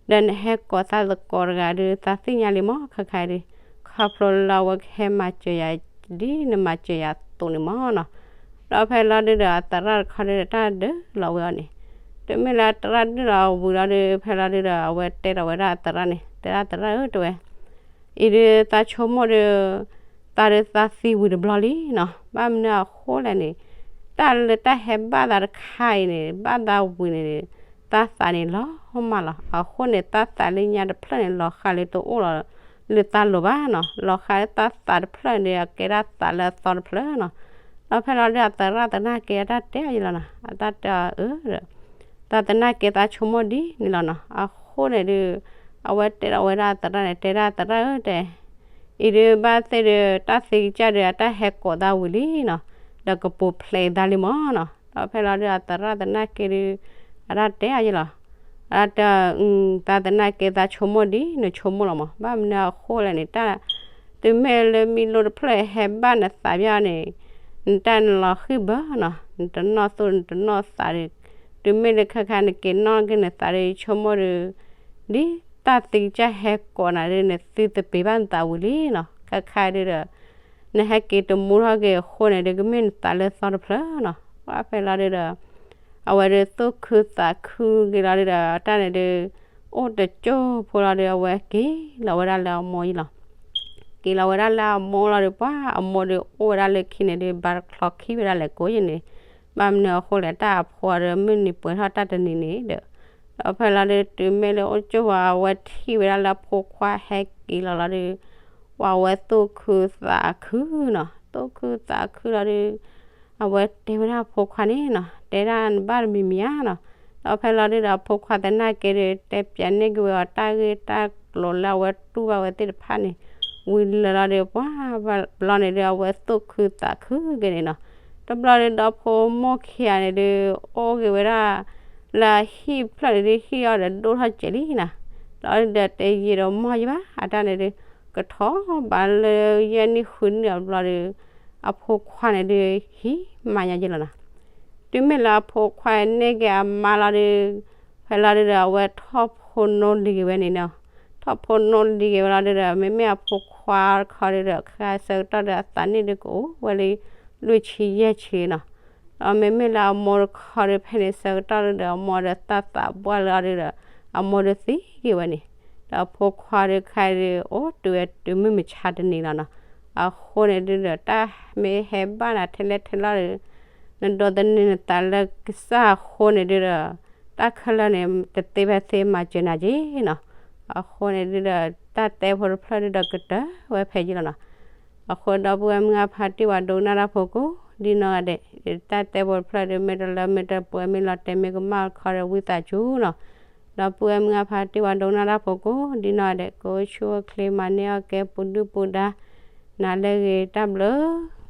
ဒီးနဟဲကိးသးသကိးတဂၤဒုး သးသ့ၣ်ညါလံမး ခါခါဒုး ခီဖျိလၢအဝဲကဟဲမၤစၢၤယၤ ဒ်နမၤစၢၤယၤအသိးန့ၣ်မးနီၤ. ဒီးဖဲလီၤဒုးဒီးအသရၣ်တခီဒုးဒီးတၢ်ဒုးလီၤဝဲအီၤန့ၣ်, တုၤမ့ၢ်လၢအသရၣ်ဒုးလီၤဝံၤလီၤဒုး ဖဲလီၤဒုးဒီး အဝဲတဲဒီးဝဲဒၣ်အသရၣ်န့ၣ် တဲဒၣ်သရၣ်ဧၢတဲဝဲ အံၤဒုးသးဆိကမိၣ်ဒီး သးဒုးသးသံဝံၤတဘျီလံနီၤ, ဘၣ်မနုၤအဃိလဲၣ်န့ၣ် တၢ်လၢတၢ်ဟဲဘၣ်သးတခါအံၤန့ၣ် ဘၣ်သးဝံၤန့ၣ် သးသးန့ၣ်လီၤမၢ်လီၤ. အဃိန့ၣ် သးသးလၢညါတဖျၢၣ်န့ၣ် လီၤဃးလၢတအိၣ်လီၤ လၢသးလိၤဘၣ်နီၤ, လီၤဃးလၢသးသးတဖျၢၣ်န့ၣ် အကဲဒၣ်သးလၢအသီတဖျၢၣ်နီၤ. ဒီးဖဲလီၤဒုးအသရၣ်သနာ်က့အတၢ်တဲအီၤယလီၤနီၤ, အတၢ်တဲအီၤအၢ သးသနာ်က့သးဆိကမိၣ်ဒ်န့ၣ်လီၤနီၤ. အဃိန့ၣ်ဒုး အဝဲတဲဒီးဝဲဒၣ်အသရၣ်န့ၣ် တဲဒၣ်သရၣ်ဧၢတဲ အံၤဒုးဘၣ်သ့ၣ်ဒုး တၢ်သံကစၢ်ဒုး အတၢ်ဟဲကိးသးဝံၤလံနီၤ, ဒီးကပူၤဖျဲးသးလံမးနီၤ. ဒီးဖဲလီၤဒုးအသရၣ်သနာ်က့ဒုး အတၢ်တဲအီၤယလီၤ, အတၢ်တဲ သးသနာ်က့သးဆိကမိၣ်ဒ်နဆိကမိၣ်လီၤမး, ဘၣ်မနုၤအဃိလဲၣ်န့ၣ် တၢ် တုၤမ့ၢ်လၢမံလိတဖျၢၣ်ဟဲဘၣ်နသးဘၣ်န့ၣ် နတၢ်နလီၤဃံၢ်ဘၢနီၤ, နတနီၣ်သိၣ်နတနီၣ်သးဒီး တုၤမ့ၢ်လၢခါခါနက့ၤနီၣ်က့ၤနသးဒီး ဆိကမိၣ်ဒီး ဒ်တၢ်သံကစၢ်ဟဲကိးနၤဒီး နသံသပ့ၤဘၣ်နသးဝံၤလံနီၤ, ခါခါဒုးဒီး နဟဲက့ၤတမူထီၣ်က့ၤအဃိန့ၣ်ဒုး ကမ့ၢ်နသးလၢသီတဖျၢၣ်နီၤ. ဘၣ်ဖဲလီၤဒုးဒီး အဝဲဒုးသူၣ်ခုသးခုက့ၤလီၤဒုးဒီး တၢ်န့ၣ်ဒုး အိၣ်တကၠိၢ်ဖိလီၤဒုး အဝဲက့ၤလီၤဝဲဒၣ်လၢအမိၢ်ယလီၤ. က့ၤလီၤဝဲဒၣ်လၢအမိၢ်လီၤဒုး ပှၤအမိၢ်ဒုးအိၣ်ဝဲဒၣ်လၢခံန့ၣ်ဒုး ဘါတချီခံဝဲဒၣ်လဲာ်ကိးယံၤန့ၣ်, ဘၣ်မနုၤအဃိလဲၣ် တၢ်အဖိအီၤဒီး မုၢ်နံၤပှဲၤထီၣ်တၢ်တနံၤန့ၣ်ဒီး, ဒီးဖဲလီၤဒုး တုၤမ့ၢ်လၢအိၣ်ကၠိၢ်ဝဲ အဝဲထံၣ်ဝဲဒၣ်လၢအဖိခွါဟဲက့ၤလီၤလီၤဒုး ပှၤဝဲသူၣ်ခုသးခုနီၤ, သူၣ်ခုသးခုလီၤဒုး အဝဲတဲဝဲဒၣ်အဖိခွါန့ၣ်နီၤ, တဲဒၣ်နဘၣ်တမံၤမံၤဧါနီၤ. ဒီးဖဲလီၤဒုးဒီးအဖိခွါသနာ်က့ဒုး တဲပျးန့ၢ်က့ၤဝဲအီၤတၢ်ဂ့ၢ်တၢ် ဒီးအဝဲဒုးပျိာ်လၢအဝဲတူၢ်ဘၣ်ဝဲသ့ၣ်တဖၣ်န့ၣ် ဝံၤလၢာ်လီၤဒီး ပှၤဘျီန့ၣ်ဒုး အဝဲသူၣ်ခုသးခုက့ၤန့ၣ်နီၤ. တဘျီဒီး ဒီဖိမိၢ်ခံဂၤန့ၣ်ဒုး အိၣ်က့ၤဝဲဒၣ် လၢဟံၣ်ဖျၢၣ်န့ၣ်ဒုး ဟံၣ်အီၤဒီးဒိၣ်ထီၣ်စဲးလံနီၤ. ဒီးအီၤဒုးဒီးတယံာ်ဒီးမီၢ်ယဘၣ် အတၢ်န့ၣ်ဒုး ကထီၣ်ဘးလၢယဲၢ်နံၣ်ဃုနံၣ်အဘျီဒီး အဖိခွါန့ၣ်ဒုး ဟံးမၤညါက့ၤလီၤနီၤ. တုၤမ့ၢ်လၢအဖိခွါန့ၢ်က့ၤအမါလီၤဒီး ဖဲလီၤဒုးဒီး အဝဲထီၣ်ဖိနီၣ်လံၤက့ၤဝဲန့ၣ်နီၤ. ထီၣ်ဖိနီၣ်လံၤက့ၤဝဲလီၤဒုးဒီး မ့မ့ၢ်အဖိခွါတခီဒုးဒီး ခဲဆၢကတီၢ်ဒီး အသးနံၣ်ဒုးကအိၣ်ဝဲလၢ လွံၢ်ဆံယဲၢ်ဆံနီၤ. ဒီးမ့မ့ၢ်လၢအမိၢ်တခီဒုး ဖဲန့ၣ်ဆၢကတီၢ်ဒုးဒီး အမိၢ်ဒီးသၣ်သးဘှၣ်လၢအီၤဒုးဒီး အမိၢ်ဒုးသံက့ၤဝဲန့ၣ်. ဒီးအဖိခွါဒုးခဲအံၤဒုး အိၣ်တုၤဝဲတုၤမုၢ်မဆါတနံၤလီၤနီၤ. အဃိန့ၣ်ဒုးဒီး တၢ်မ့ၢ်ဟဲဘၣ်နၤထဲလဲၣ်ထဲလဲၣ်ဒီး နဒိးသန့ၤနသးလၢကစၢ်အဃိန့ၣ်ဒုးဒီး တၢ်ခဲလၢာ်န့ၣ် တသ့ဖဲသ့မၤစၢၤနၤက့ၤနီၤ. အဃိန့ၣ်ဒုးဒီး တၢ်တဲဖိတဖျၢၣ်ဒုးဒီးကတၢၢ်ဝဲဖဲယံၤလီၤနီၤ. အဃိဒီပုၢ်ဝဲၢ်မုၢ်အဖါတံၢ်ဝဲဒိကနၣ်တၢ်ဖိကိးဒ်နီၢ်ဂၤဒဲး, တၢ်တဲဖိတဖျၢၣ်ဒုး မ့ၢ်တလၢမ့ၢ်တပှဲၤမ့ၢ်လီၤတဲာ်မ့ၢ်ကမၣ်တခီဒီး ဝံသးစူၤနီၤ. ဒီပုၢ်ဝဲၢ်မုၢ်အဖါတံၢ်ဝဲဒိကနၣ်တၢ်ဖိကိးဒ်နီၢ်ဂၤဒဲး ကအိၣ်ဆူၣ်အိၣ်ချ့မၤန့ၢ်အီၣ်ကဲပူၤဒုၣ်ပူၤဒါ နၤလၢအဂ့ၤ တၢ်ဘျုး